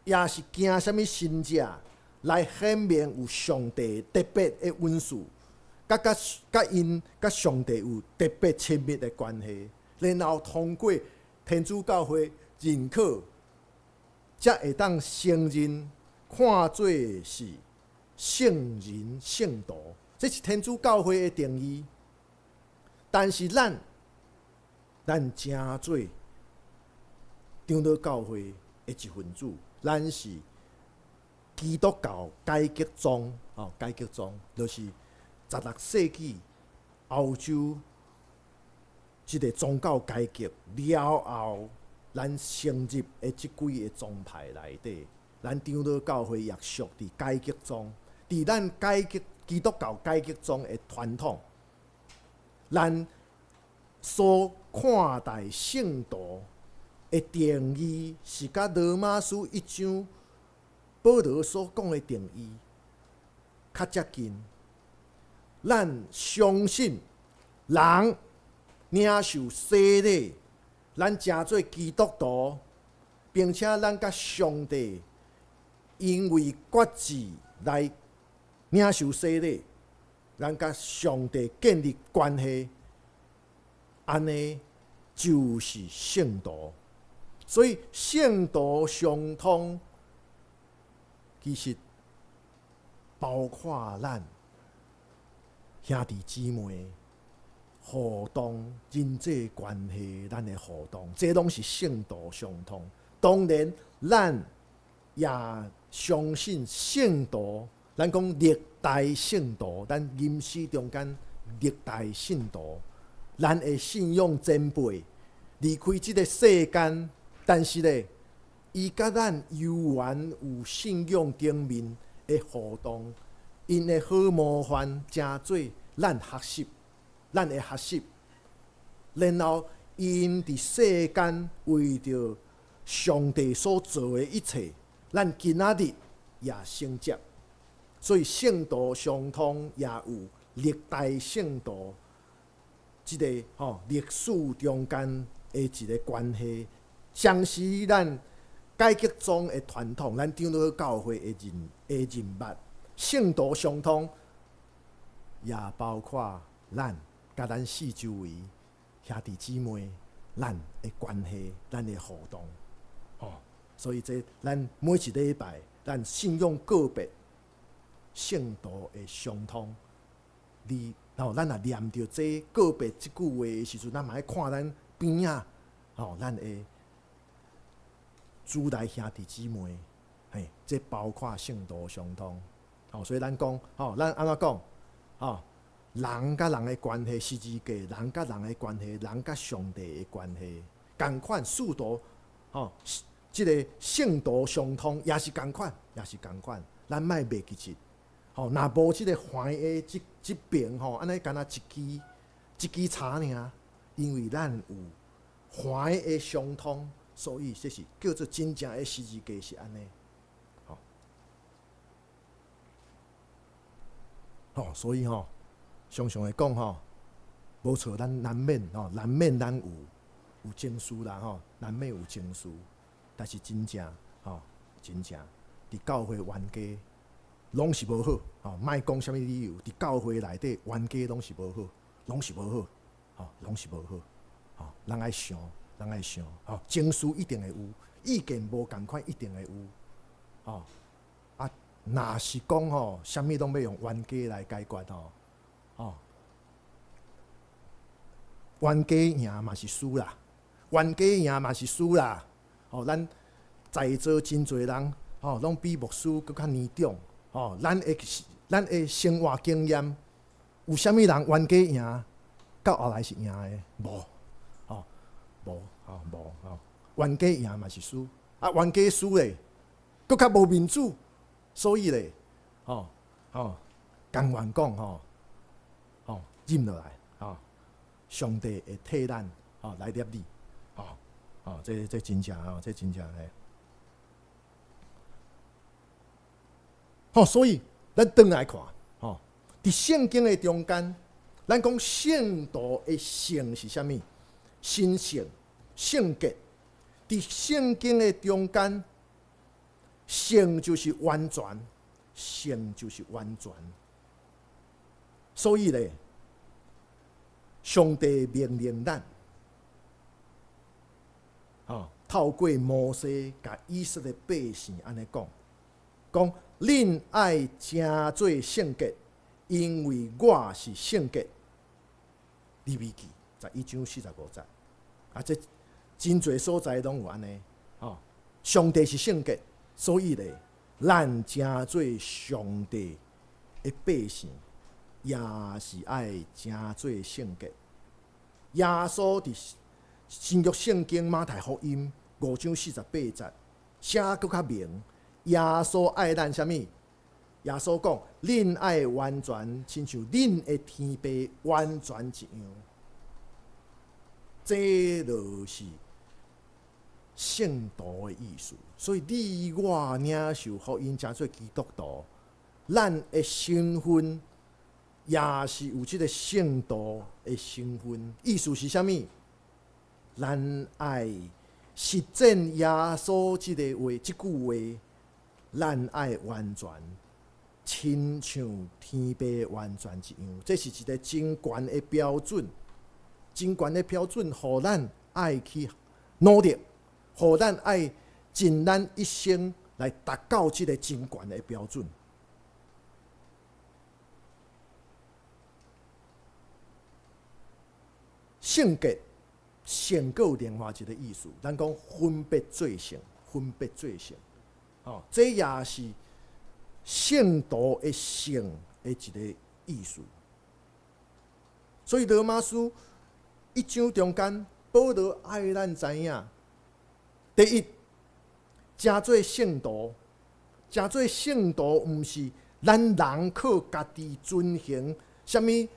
抑是行啥物神跡來顯明有上帝特別的恩賜，佮佮佮𪜶佮上帝有特別親密的關係，然後通過天主教會認可，才會當承認看做是聖人聖徒。這是天主教會的定義。但是咱咱成做長老教會的一份子，咱是基督教改革宗，哦，改革宗就是16世紀歐洲這个宗教改革了後，咱成立的這幾个宗派內底，咱長老教會也屬佇改革宗，佇咱改革基督教改革宗的傳統，咱所看待聖徒的定義，是佮羅馬書一章保羅所講的定義較接近。咱相信人領受洗禮，咱成做基督徒，並且咱佮上帝因為決志來領受洗禮，咱佮上帝建立關係，按呢就是聖徒。所以聖徒相通，其實包括咱兄弟姊妹互動、人際關係，咱的互動，這攏是聖徒相通。當然，咱也相信聖徒，咱講歷代聖徒，咱吟詩中間歷代聖徒，咱的信仰前輩離開這个世間，但是咧，伊佮咱猶原有信仰頂面的互動，𪜶的好模範，成做咱學習，咱會學習，然後𪜶佇世間為著上帝所做的一切，咱今仔日也承接。所以聖徒相通也有歷代聖徒這个吼歷史中間的一个關係，相是咱改革宗的傳統，咱長老教會的認的認捌，聖徒相通，也包括咱佮咱四周圍兄弟姊妹，咱的關係，咱的互動，吼。所以這咱每一禮拜，咱信仰告別聖徒的相通，你吼，咱若念著這告別這句話的時陣，咱嘛愛看咱邊仔，吼，咱的主內兄弟姊妹，嘿，這包括聖徒相通，吼，所以咱講，吼，咱按怎講，吼，人佮人的關係，十字架，人佮人的關係，人佮上帝的關係，仝款使徒，吼，這个聖徒相通也是仝款，也是仝款，咱莫袂記得，吼，若無這个橫的這這爿吼，按呢敢若一支一支柴爾，因為咱有橫的相通，所以這是叫做真正的十字架是按呢，吼，吼，所以吼，常常會講吼，無錯，咱難免吼，難免咱有有情緒啦吼，難免有情緒。但是真正吼，真正佇教會冤家攏是無好吼，莫講啥物理由，佇教會內底冤家攏是無好，攏是無好，吼，攏是無好，吼，咱愛想，咱愛想，吼，情緒一定會有，意見無仝款一定會有，吼，啊，若是講吼，啥物攏欲用冤家來解決吼，吼，冤家贏嘛是輸啦，冤家贏嘛是輸啦。吼，咱在座真濟人，吼，攏比牧師閣較年長，吼，咱的生活經驗，有啥物人冤家贏，到後來是贏的？無，吼，無，吼，無，吼，冤家贏嘛是輸，啊，冤家輸咧，閣較無面子，所以咧，吼，吼，甘願講，吼，吼，忍落來，吼，上帝會替咱，吼，來立你，吼。哦，這這真正哦，這真正嘿。吼，所以咱轉來看，吼，佇聖經的中間，咱講聖徒的聖是啥物？神聖、聖潔。佇聖經的中間，聖就是完全，聖就是完全。所以咧，上帝命令咱。吼，透過摩西共以色列百姓按呢講，講恁愛成做聖潔，因為我是聖潔。利未記11章45節，啊，這真濟所在攏有按呢。吼，上帝是聖潔，所以咧，咱成做上帝的百姓，也是愛成做聖潔。耶穌佇新約聖經馬太福音5章48節，寫閣較明。耶穌愛咱啥物？耶穌講：恁愛完全，親像恁的天父完全一樣。這就是聖徒的意思。所以你我領受福音，成做基督徒，咱的身份也是有這个聖徒的身份。意思是啥物？咱愛實踐耶穌這个話，這句話，咱愛完全，親像天父完全一樣。這是一个真懸的標準，真懸的標準，予咱愛去努力，予咱愛盡咱一生來達到這个真懸的標準。聖潔。聖閣有另外一个意思，咱講分別做聖，分別做聖，吼，這也是聖徒的聖的一个意思。所以羅馬書一章中間，保羅愛咱知影，第一，成做聖徒，成做聖徒毋是咱人靠家己遵行啥物律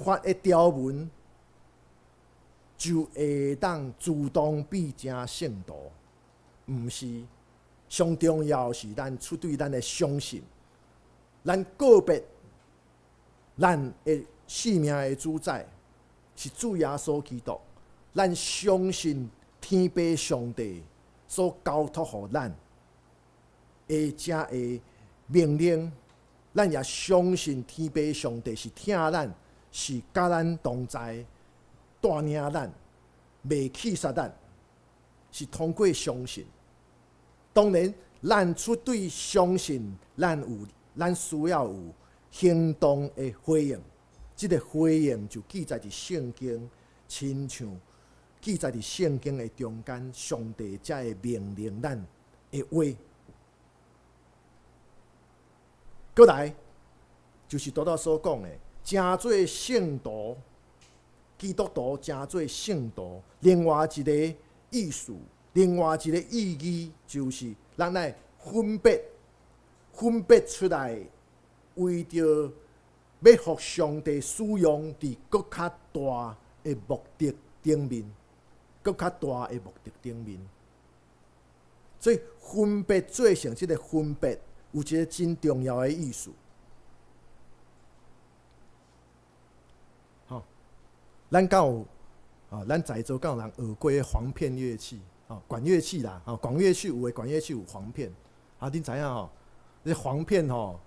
法的條文。就會當自動變成聖徒，毋是。上重要是咱出對咱的相信，咱告別咱的性命的主宰是主耶穌基督，咱相信天父上帝所交託予咱的這个命令，咱也相信天父上帝是疼咱，是佮咱同在，帶領咱，袂棄殺咱，是通過相信。當然，咱出對相信，咱需要有行動的回應。這个回應就記載佇聖經，親像記載佇聖經的中間，上帝才會命令咱的話。閣來，就是拄才所講的，成做聖徒，基督徒成做聖徒。另外一个意思，另外一个意義，就是咱愛分別，分別出來，為著欲予上帝使用佇閣較大的目的頂面，閣較大的目的頂面。所以分別做聖，這个分別有一个真重要的意思。吼，咱敢有，啊，咱在座敢有人學過簧片樂器？吼，管樂器啦，吼，管樂器有的管樂器有簧片。啊，恁知影吼？這簧片吼，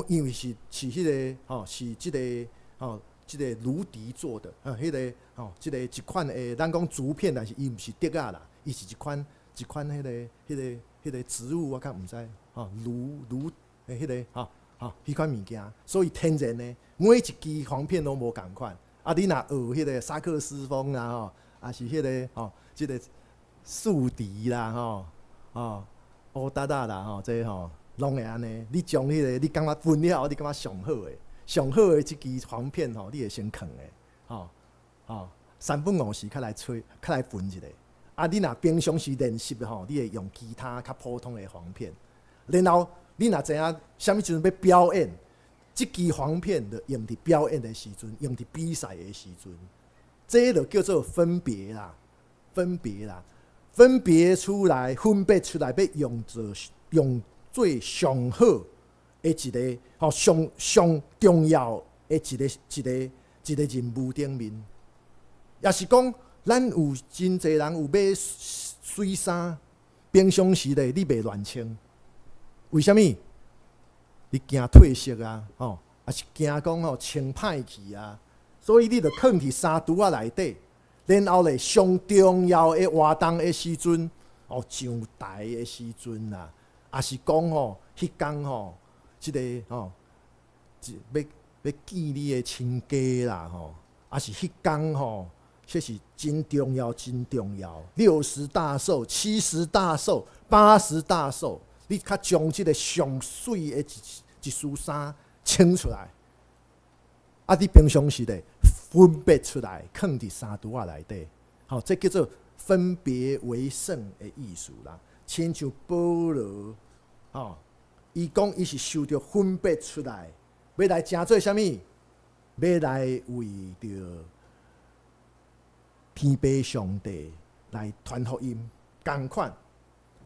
因為是彼个吼，是這个吼，這个蘆笛做的，啊，彼个吼，這个一款的，咱講竹片，但是伊毋是竹仔啦，伊是一款彼个植物，我較毋知，吼，蘆蘆的彼个吼吼，彼款物件，所以天然的，每一支簧片攏無仝款。啊，你若學彼个薩克斯風啦吼，抑是彼个吼，這个豎笛啦吼，吼，烏達仔啦吼，這吼攏會按呢。你將彼个你感覺分了後，你感覺上好的，上好的這支簧片吼，你會先囥的，吼吼，三不五時較來吹，較來分一下。啊，你若平常時練習的吼，你會用其他較普通的簧片。然後你若知影啥物時陣欲表演，這支簧片就用佇表演的時陣，用佇比賽的時陣，這就叫做分別啦，分別啦，分別出來，分別出來，欲用做用做上好的一个，吼，上上重要的一个任務頂面。也是講，咱有真濟人有買媠衫，平常時咧你袂亂穿，為啥物？你驚褪色啊，吼，抑是驚講吼穿歹去啊，所以你就囥佇衫櫥仔內底，然後咧上重要的活動的時陣，哦上台的時陣啦，抑是講吼，彼工吼，這个吼，欲欲見你的親家啦吼，抑是彼工吼，這是真重要，真重要。60大壽、70大壽、80大壽，你較將這个上媠的一束衫穿出來，啊，你平常時咧分別出來，囥佇衫櫥仔內底，吼，這叫做分別為聖的意思啦。親像保羅，吼，伊講伊是受著分別出來，欲來成做啥物？欲來為著天父上帝來傳福音，仝款，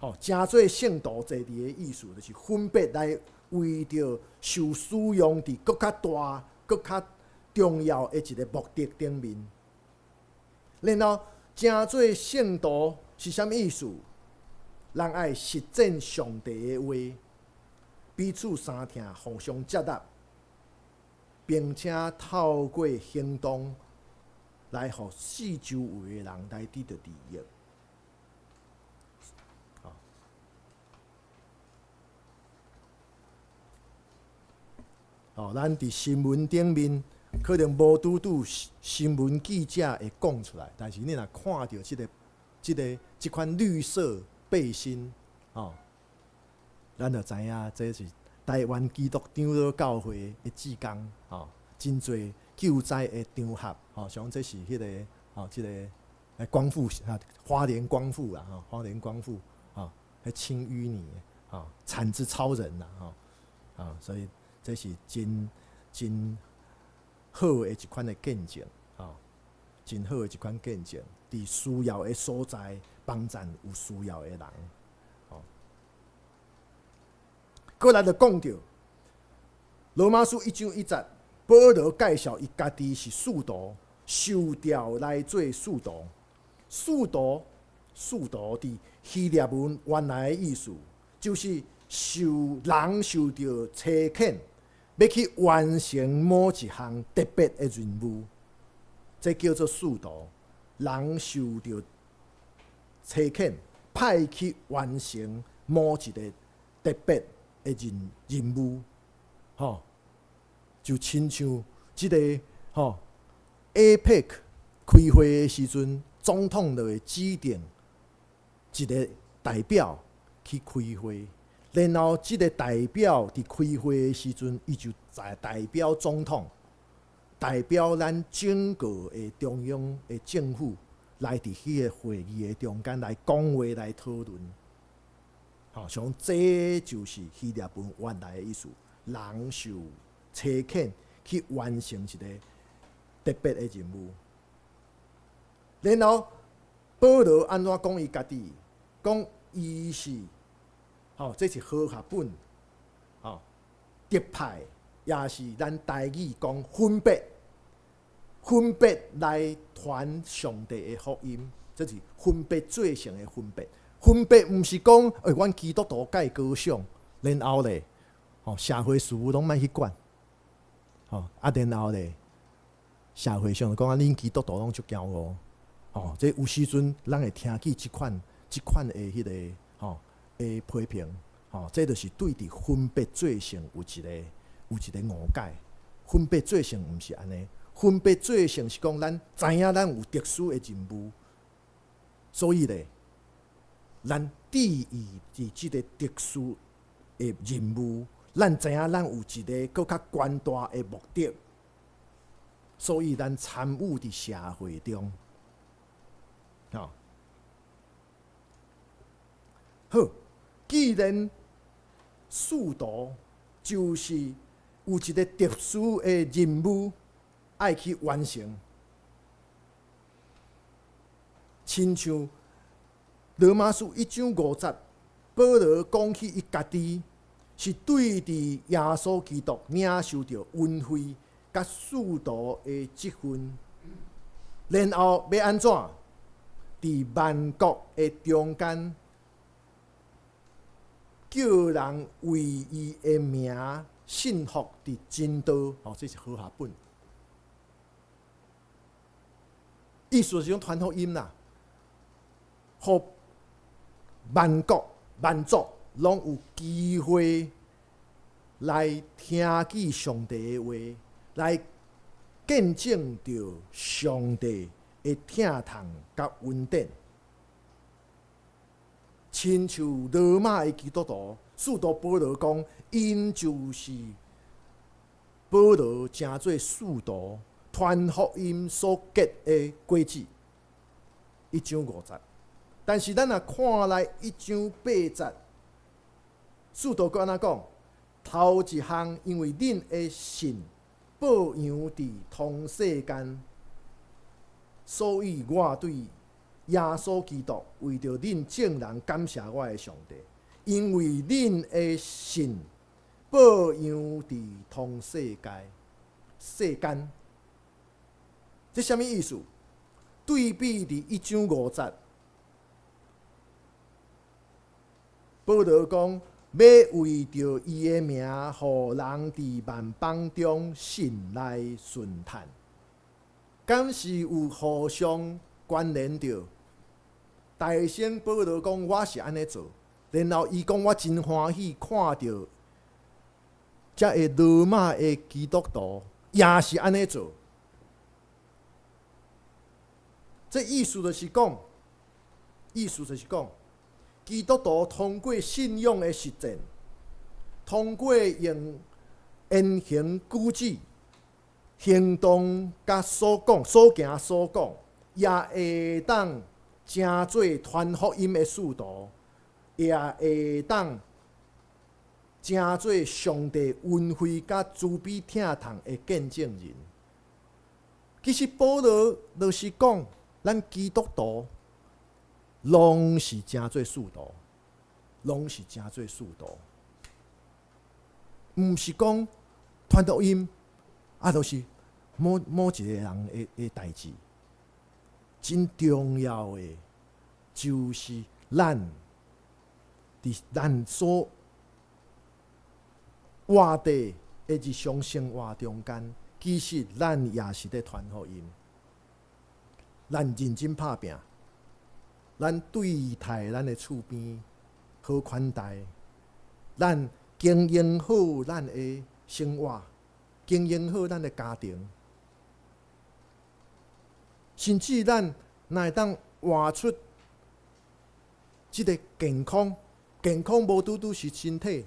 吼，成做聖徒坐佇的意思，就是分別來為著受使用佇閣較大、閣較重要的一个目的頂面。然後，成做聖徒是啥物意思？人愛實踐上帝的話，彼此相疼，互相接納，並且透過行動來予四周圍的人來得著利益。哦，咱佇新聞頂面可能無拄拄新聞記者會講出來，但是你若看著這款綠色背心，哦，咱就知影這是台灣基督長老教會的志工，哦，真濟救災的場合，哦，像這是彼个，哦，這个光復啊，花蓮光復啦，吼，花蓮光復，吼，彼清淤泥，吼，鏟子超人啦，吼，啊，所以這是真真好的一款的見證，吼，真好的一款見證，佇需要的所在幫贊有需要的人，吼。閣來就講著羅馬書1章1節，保羅介紹伊家己是使徒，受召來做使徒。使徒，使徒佇希臘文原來的意思，就是受人受著差遣，欲去完成某一項特別的任務，這叫做使徒。人受著差遣，派去完成某一个特別的任務，吼，就親像這个吼 APEC 開會的時陣，總統就會指定一个代表去開會。然後，這个代表佇開會的時陣，伊就在代表總統，代表咱整個的中央的政府來佇彼个會議的中間來講話來討論。吼，像這就是希臘文原來的意思，人受差遣去完成一個特別的任務。然後，保羅按怎講伊家己？講伊是。吼，這是和合本，吼，特派也是咱台語講分別，分別來傳上帝的福音，這是分別做聖的分別。分別毋是講，欸，阮基督徒蓋高尚，然後咧，吼，社會事務攏莫去管，吼，啊，然後咧，社會上講啊，恁基督徒攏足驕傲，吼，這有時陣咱會聽見這款的彼个，吼的批評，吼，這就是對佇分別做聖有一個誤解。分別做聖毋是按呢，分別做聖是講咱知影咱有特殊的任務，所以咧，咱注意佇這个特殊的任務，咱知影咱有一个閣較懸大的目的，所以咱參與佇社會中，吼。好，既然使徒就是有一个特殊的任務愛去完成，親像羅馬書一章五節，保羅講起伊家己是對佇耶穌基督領受著恩惠佮使徒的職分，然後欲按怎？佇萬國的中間，叫人為伊的名信服佇真道，哦，這是和合本。意思是講傳福音啦，予萬國萬族攏有機會來聽見上帝的話，來見證著上帝的疼痛佮恩典。親像羅馬的基督徒，使徒保羅講，𪜶就是保羅成做使徒傳福音所結的果子。一章五節，但是咱若看來一章八節，使徒閣按怎講？頭一項，因為恁的信報揚佇通世間，所以我對耶穌基督為著恁眾人感謝我的上帝，因為恁的信報揚佇通世界世間。這啥物意思？對比佇一章五節，保羅講欲為著伊的名，予人佇萬邦中信來順嘆，敢是有互相關聯著？大先保羅講我是按呢做，然後伊講我真歡喜看著遮个羅馬的基督徒也是按呢做。這意思就是講，意思就是講，基督徒通過信仰的實踐，通過用言行舉止、行動佮所講、所行所講，也會當成做傳福音的使徒，也會當成做上帝恩惠佮慈悲疼痛的見證人。其實保羅就是講，咱基督徒攏是成做使徒，攏是成做使徒，毋是講傳福音啊，就是某某一个人的代誌。真重要的就是咱佇咱所活的的日常生活中間，其實咱也是咧傳福音。咱認真拍拚，咱對待咱的厝邊好款待，咱經營好咱的生活，經營好咱的家庭，甚至咱若會當活出這个健康，健康無拄拄是身體，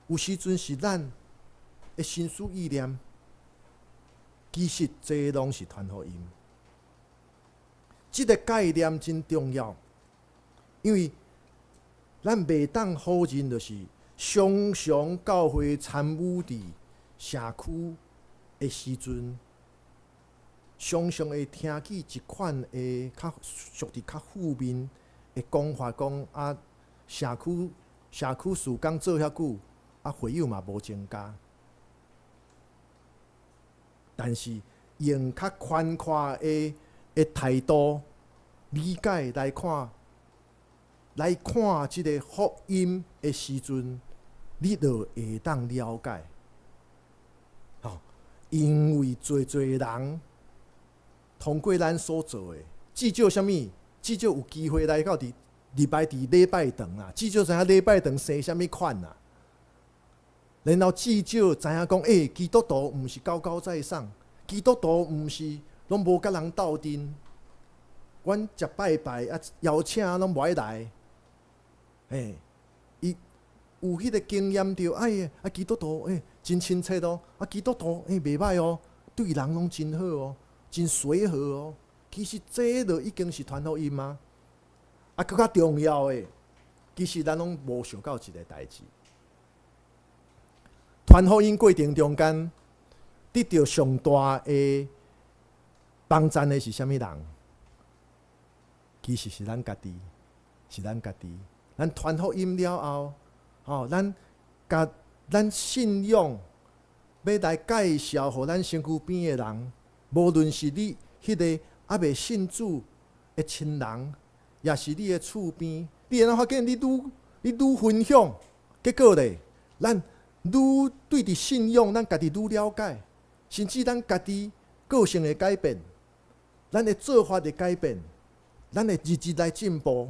有時陣是咱的心思意念，其實這攏是傳福音。這个概念真重要，因為咱袂當否認，就是常常教會參與佇社區的時陣，常常會聽見一款的較屬佇較負面的講法，講啊社區事工做遐久，啊會友嘛無增加，但是用較寬闊的態度理解來看這个福音的時陣，你就會當了解。吼，因為濟濟人通過咱所做的，至少啥物？至少有機會來到佇禮拜佇禮拜堂啊，至少知影禮拜堂生啥物款啊。然後至少知影講，欸，基督徒毋是高高在上，基督徒毋是攏無佮人鬥陣。阮食拜拜啊，邀請攏無愛來。嘿，伊有彼个經驗著，哎呀，啊基督徒欸真親切哦，啊基督徒欸袂䆀哦，對人攏真好哦，真隨和哦。其實這就已經是傳福音啊。啊，閣較重要的，其實咱攏無想到一个代誌。傳福音過程中間，得著上大的幫贊的是啥物人？其實是咱家己，是咱家己。咱傳福音了後，吼，咱共咱信仰欲來介紹予咱身軀邊的人，無論是你彼个猶未信主的親人，抑是你的厝邊，你會當發現你愈分享，結果咧，咱愈對佇信仰，咱家己愈了解，甚至咱家己個性會改變，咱的做法會改變，咱會日日來進步。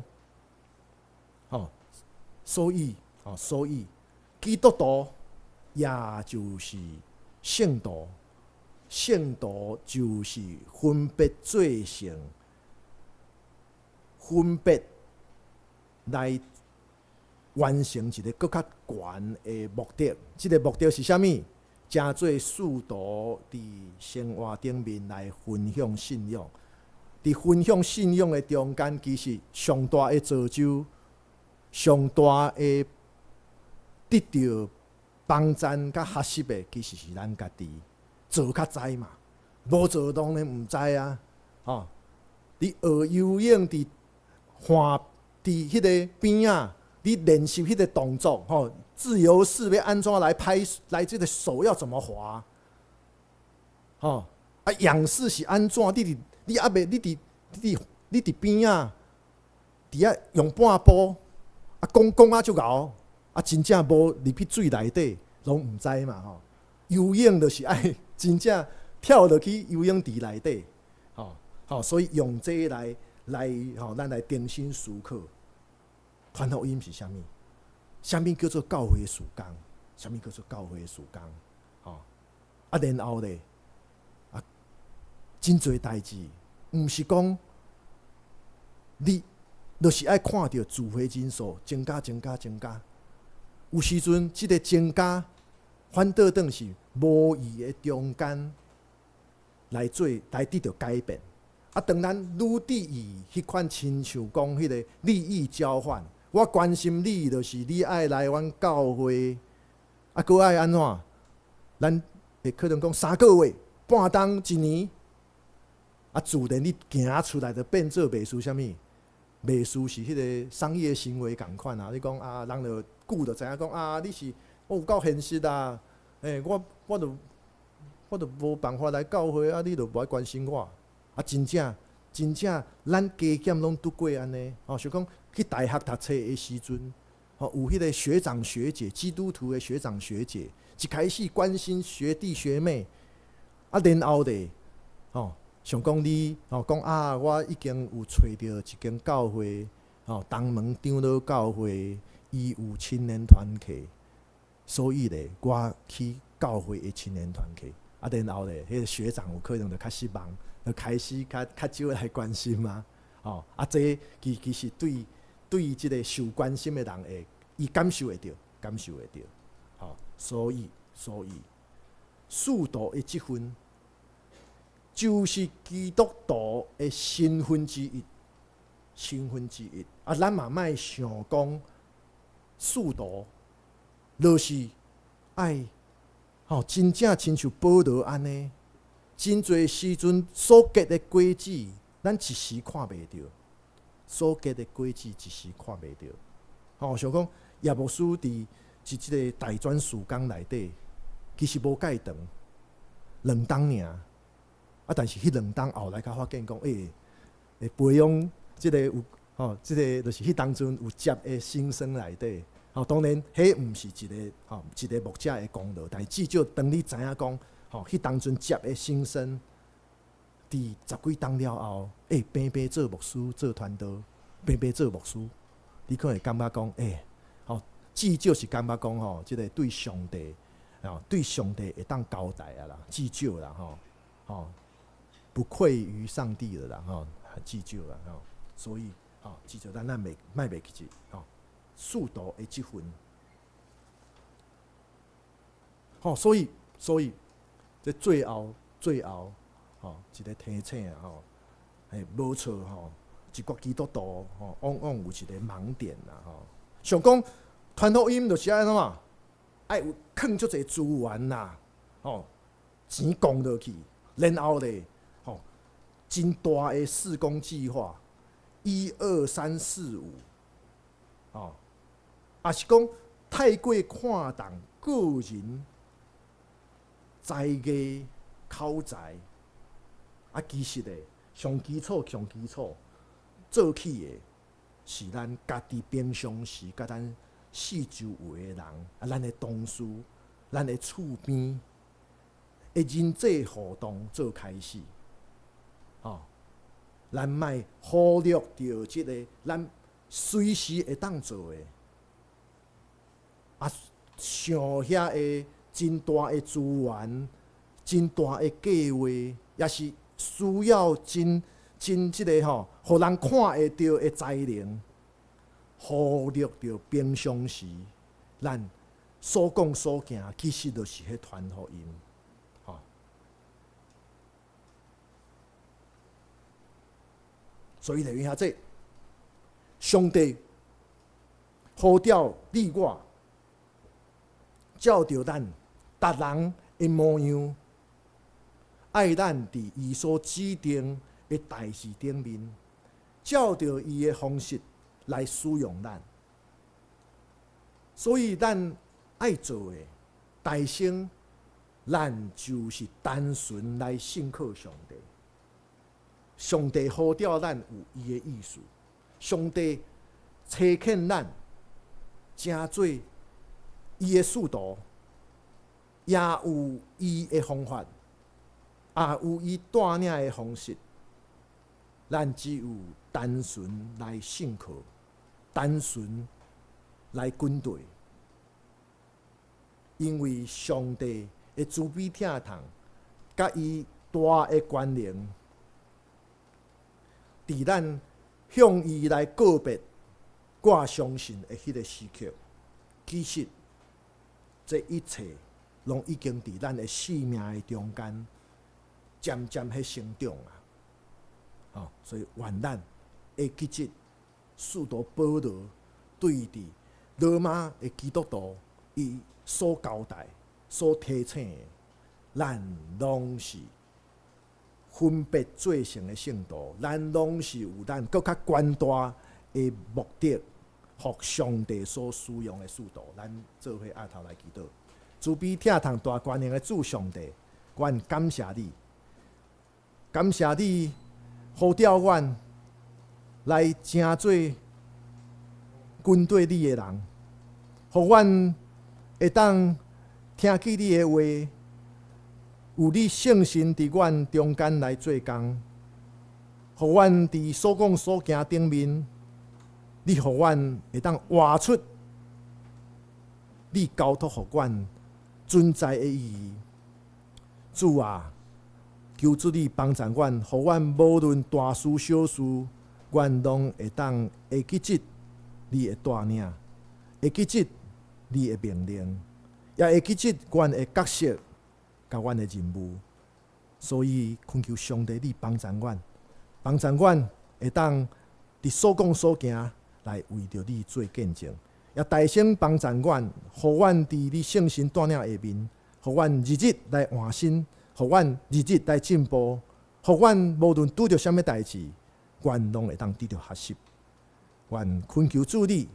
吼，所以基督徒也就是聖徒，聖徒就是分別做聖，分別來完成一个閣較懸的目的。這个目的是啥物？成做使徒佇生活頂面來分享信仰。佇分享信仰的中間，其實上大的造就，上大的得著幫贊佮學習的，其實是咱家己做較知嘛，無做當然毋知啊。吼，你學游泳佇岸佇彼个邊仔，你練習彼个動作，吼，自由式欲按怎來拍，來這个手要怎麼划？吼，啊，仰式是按怎？你佇你猶未，你佇邊仔，佇遐用半步，啊，講講啊足𠢕，啊，真正無入去水內底，攏毋知嘛吼。游泳就是愛真正跳落去游泳池內底，吼吼，所以用這個來吼，咱來重新思考，傳福音是啥物？啥物叫做教會事工？啥物叫做教會事工？吼，啊，然後咧，啊，真濟代誌，毋是講你就是愛看著聚會人數增加、增加、增加。有時陣，這个增加反倒轉是無意的中間來做來得著改變。啊，當咱愈佇意彼款親像講彼个利益交換，我關心你，就是你愛來阮教會，啊，閣愛按怎？咱會可能講3個月、半冬、一年，啊，自然你行出來就變做袂輸啥物？袂輸是彼个商業行為仝款啊！你講啊，人就久就知影講啊，你是我有夠現實啊！欸，我就無辦法來教會啊，你就無愛關心我啊！真正真正，咱加減攏拄過按呢，吼，想講去大學讀冊的時陣，吼，有彼个學長學姐，基督徒的學長學姐，一開始關心學弟學妹，啊，然後咧，吼，想講你，吼，講啊，我已經有揣著一間教會，吼，東門長老教會，伊有青年團契，所以咧，我去教會的青年團契，啊，然後咧，彼個學長有可能就較失望，就開始較較少來關心啊，吼，啊，這其實對這个受關心的人會，伊感受會著，感受會著，吼，所以使徒的職分，就是基督徒的身份之一，身份之一。啊，咱嘛莫想講，使徒就是愛，吼，真正親像保羅按呢，真濟時陣所結的果子，咱一時看袂著。所結的果子一時看袂著，吼，想講葉牧師佇這个大專事工內底，其實無蓋長，兩冬爾，啊，但是彼兩冬後來才發現講，欸，會培養這个有，吼，這个就是彼當陣有接的新生內底，吼，當然，彼毋是一个，吼，一个牧者的功勞，但是至少當你知影講，吼，彼當陣接的新生，佇十幾冬了後，欸，平平做牧師做傳道，平平做牧師，你可能會感覺講，欸，吼，至少是感覺講吼，這个對上帝，吼，對上帝會當交代啊啦，至少啦，吼，吼，不愧於上帝了啦，吼，至少啦，吼，所以，吼，至少咱袂莫袂記得，吼，使徒的職分，吼，所以，這最後，最後。吼，一个提醒啊，吼，嘿，無錯吼，一寡基督徒吼，往往有一个盲點啦，吼。想講傳福音就是按怎嘛，愛有囥足濟資源啦，吼，錢捐落去，然後咧，吼，真大的事工計劃，一二三四五，吼，抑是講太過看重個人才藝口才。啊，其實咧，上基礎、上基礎做起的，是咱家己平常時佮咱四周圍的人，啊，咱的同事、咱的厝邊的人際互動做開始，吼，咱莫忽略著這个咱隨時會當做的，啊，想遐个真大的資源、真大的計劃，抑是需要真真這个吼，予人看會著的才能，忽略著平常時咱所講所行，其實就是彼傳福音，吼。所以弟兄姊，上帝呼召你我，照著咱逐人的模樣。愛咱佇伊所指定的代誌頂面，照著伊的方式來使用咱。所以咱愛做的，代先，咱就是單純來信靠上帝。上帝呼召咱有伊的意思，上帝差遣咱，成做伊的使徒，也有伊的方法。也有伊帶領的方式，咱只有單純來信靠，單純來跟隨，因為上帝的慈悲疼痛，佮伊大的權能，佇咱向伊來告別，我相信的彼个時刻，其實這一切攏已經佇咱的生命的中間。漸漸彼成長啊，吼！所以願咱會記得使徒保羅對佇羅馬的基督徒，伊所交代、所提醒的，咱攏是分別做聖的聖徒，咱攏是有咱閣較懸大的目的，予上帝所使用的使徒。咱做伙阿頭來祈禱，慈悲疼痛大權能的主上帝，阮感謝你。感謝你呼召阮來成做跟綴你的人，予阮會當聽見你的話，有你聖神佇阮中間來做工，予阮佇所講所行頂面，你予阮會當活出你交託予阮存在的意義。主啊，求主你幫助阮，予阮無論大事小事，阮攏會當會記得你的帶領，會記得你的命令，也會記得阮的角色佮阮的任務。所以懇求上帝，你幫助阮，幫助阮會當佇所講所行來為著你做見證，也大聲幫助阮，予阮佇你聖神帶領下面，予阮日日來換新，予阮日日來進步，予阮無論拄著啥物代誌，阮攏會當得著學習。阮懇求主你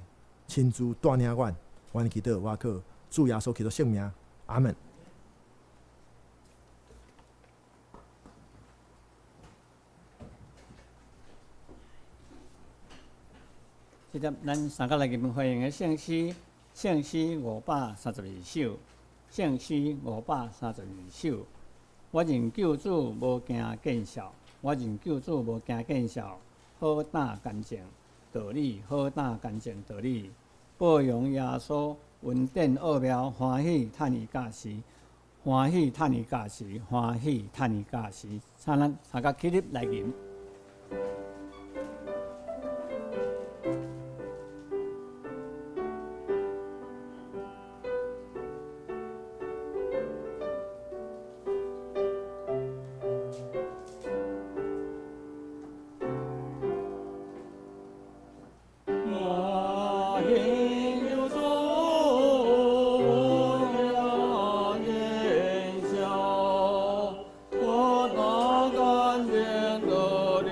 親自帶領阮，阮祈禱我靠主耶穌基督聖名，阿門。這節咱三個來吟歡迎的聖詩，聖詩532首，聖詩532首。我認救主無驚見笑，我認救主無驚見笑，好膽乾淨道理，好膽乾淨道理。報榮耶穌，恩典奧妙，歡喜趁伊駕時，歡喜趁伊駕時，歡喜趁伊駕時。請咱三個起立來吟。我認救主無驚見笑，好膽乾淨道理。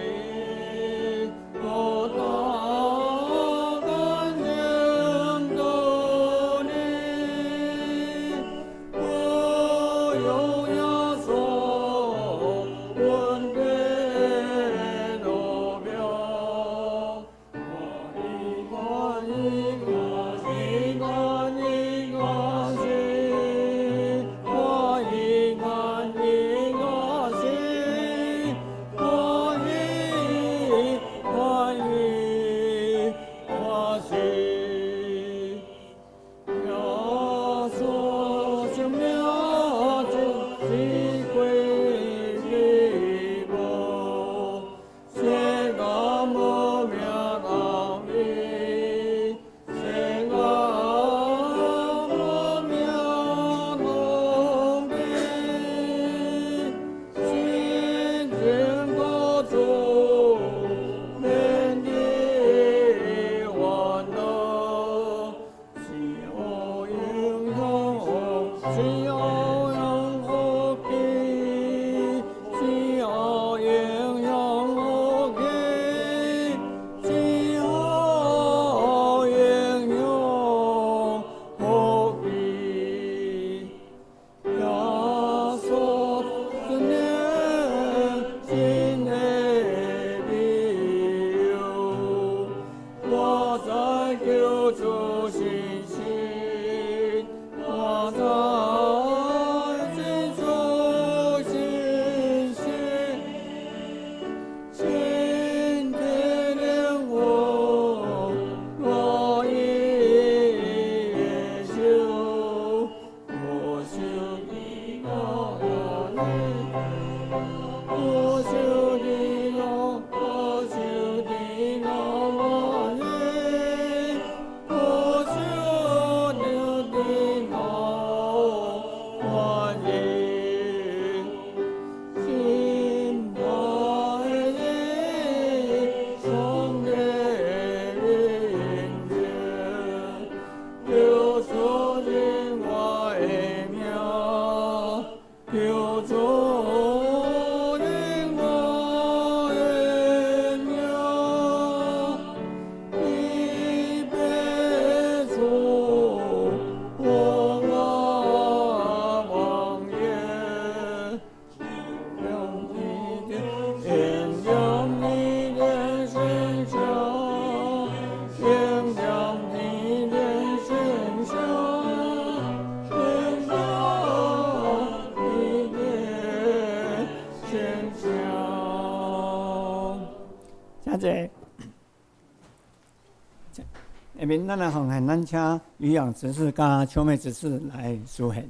下面咱來奉獻，咱請漁養執事佮秋妹執事來司獻。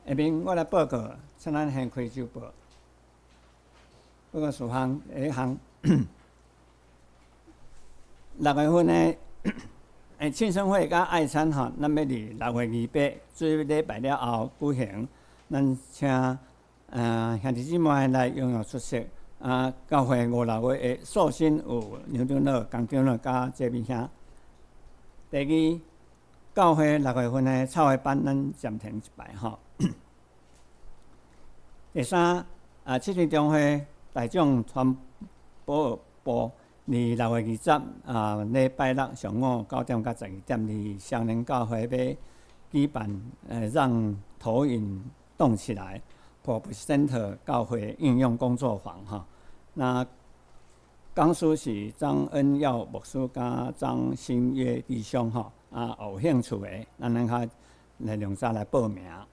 下面我來報告，請咱先開週報。報告事項第一項，六月份的慶生會佮愛餐吼，咱欲佇6月28主日禮拜了後舉行。咱請兄弟姊妹來踴躍出席。啊，教會五六月的素心有梁長老、江長老佮這邊兄。第二，教會六月份的插花班，咱暫停一擺吼。第三，啊，七天中會大眾傳播部，佇6月20啊，禮拜六上午9點到12點，佇雙連教會欲舉辦，讓投影動起來，ProPresenter 教會應用工作坊吼。那講師是張恩耀牧師佮張新約弟兄吼，啊，有興趣的，咱咱較來量早來報名。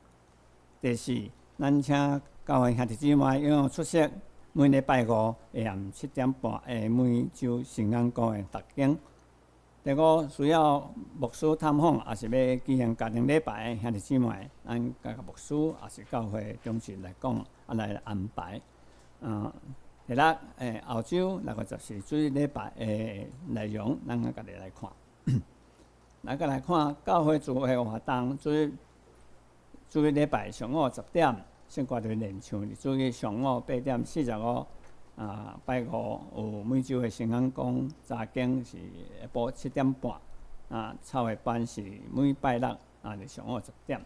第四，咱請教會兄弟姊妹踴躍出席，每禮拜五下暗7點半的每週聖安歌的讀經。第五，需要牧師探訪，抑是欲舉行家庭禮拜的兄弟姊妹，咱共牧師抑是教會長執來講，啊來安排。第六，後週6月14主日禮拜的內容，咱家己來看。咱閣來看教會聚會活動，主日禮拜上午10點，聖歌隊練唱；主日上午8點45，啊，拜五有每週的聖安講查經是下晡7點半，啊，插畫班是每拜六啊，佇上午10點。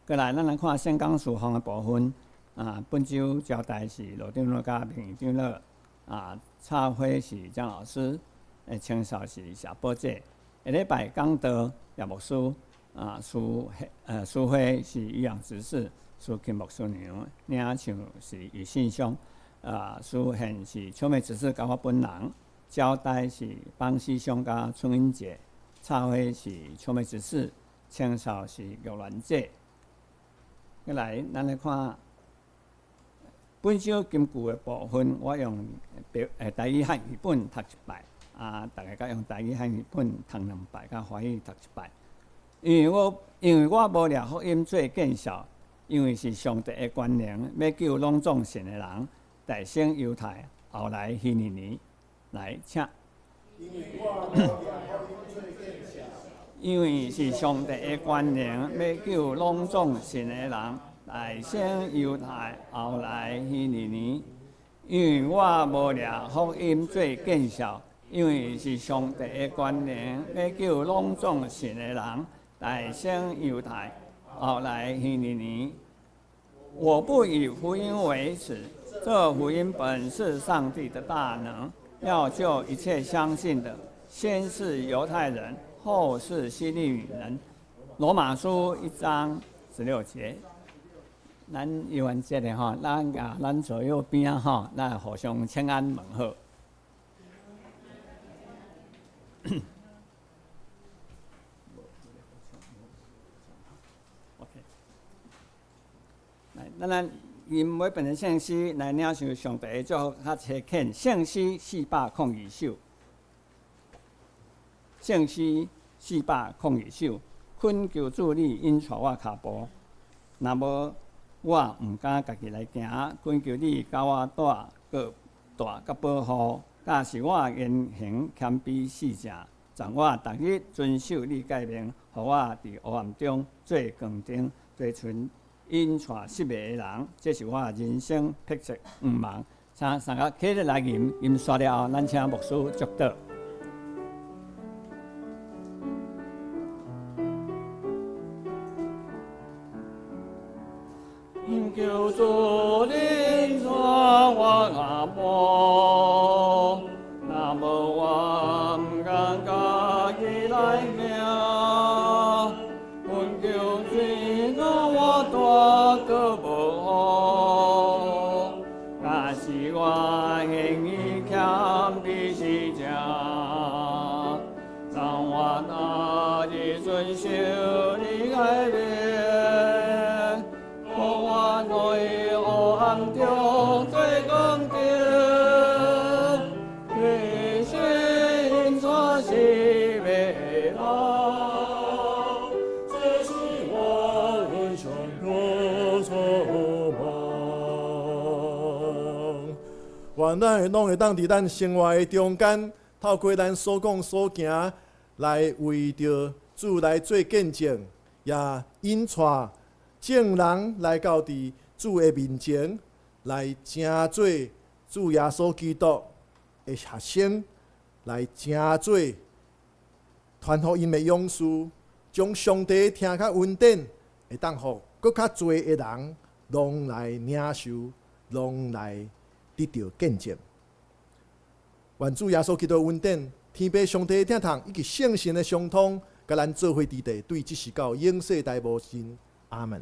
過來，咱來看聖工事奉的部分。啊，本週交代是羅長老佮明長老，啊，插花是張老師，清掃是謝寶姐。下禮拜講道葉牧師，啊，司會是漁養執事，司琴牧師娘，領唱是余信兄，啊，司獻是秋妹執事佮我本人，交代是邦師兄佮春英姐，插花是秋妹執事，清掃是玉蘭姐。過來，咱來看本周金句的部分，我用白台語漢語本讀一擺，啊，逐家閣用台語漢語本讀兩擺，佮華語讀一擺。因為我無掠福音做見笑，因為是上帝的權能，欲救攏總信的人，大先猶太，後來希利尼。來，請。因為是上帝的權能，欲救攏總信的人，大先猶太，後來希利尼。因為我無掠福音做見笑，因為是上帝的權能，欲救攏總信的人，大先猶太，後來希利尼。我不以福音為恥，這福音本是上帝的大能，要救一切相信的，先是猶太人，後是希利尼人。羅馬書1章16節。咱逾越節的吼，咱共咱左右邊仔吼，咱互相請安問好。OK，來，咱來吟每本的聖詩來領受上帝的祝福，較齊懇。聖詩402首，聖詩402首，懇求主你引帶我跤步，若無我毋敢家己來行，懇求你佮我帶閣帶佮保護，教示我言行謙卑四正，贈我逐日遵守你誡命，予我佇黑暗中做光燈，做賰引帶失迷的人，這是我人生迫切願望。請三個起來吟，吟煞了後，咱請牧師祝禱。求主引帶我跤步，若無我毋敢家己來行。懇求主佮我帶閣保護，教示我言行謙卑是正，讓我逐日遵守你誡命。予我在黑暗中做光燈，提醒引帶失迷的人。這是我人生迫切望。願咱攏會當佇咱生活的中間，透過咱所講所行，來為著主來做見證，也引帶眾人來到佇主的面前，來成做主耶穌基督的學生，來成做傳福音的勇士，將上帝聽較恩典，會當予閣較濟的人攏來領受，攏來得著見證。願主耶穌基督的恩典、天父上帝的疼痛以及聖神的相通，共咱做伙佇地，對這時到永世代無盡。阿門。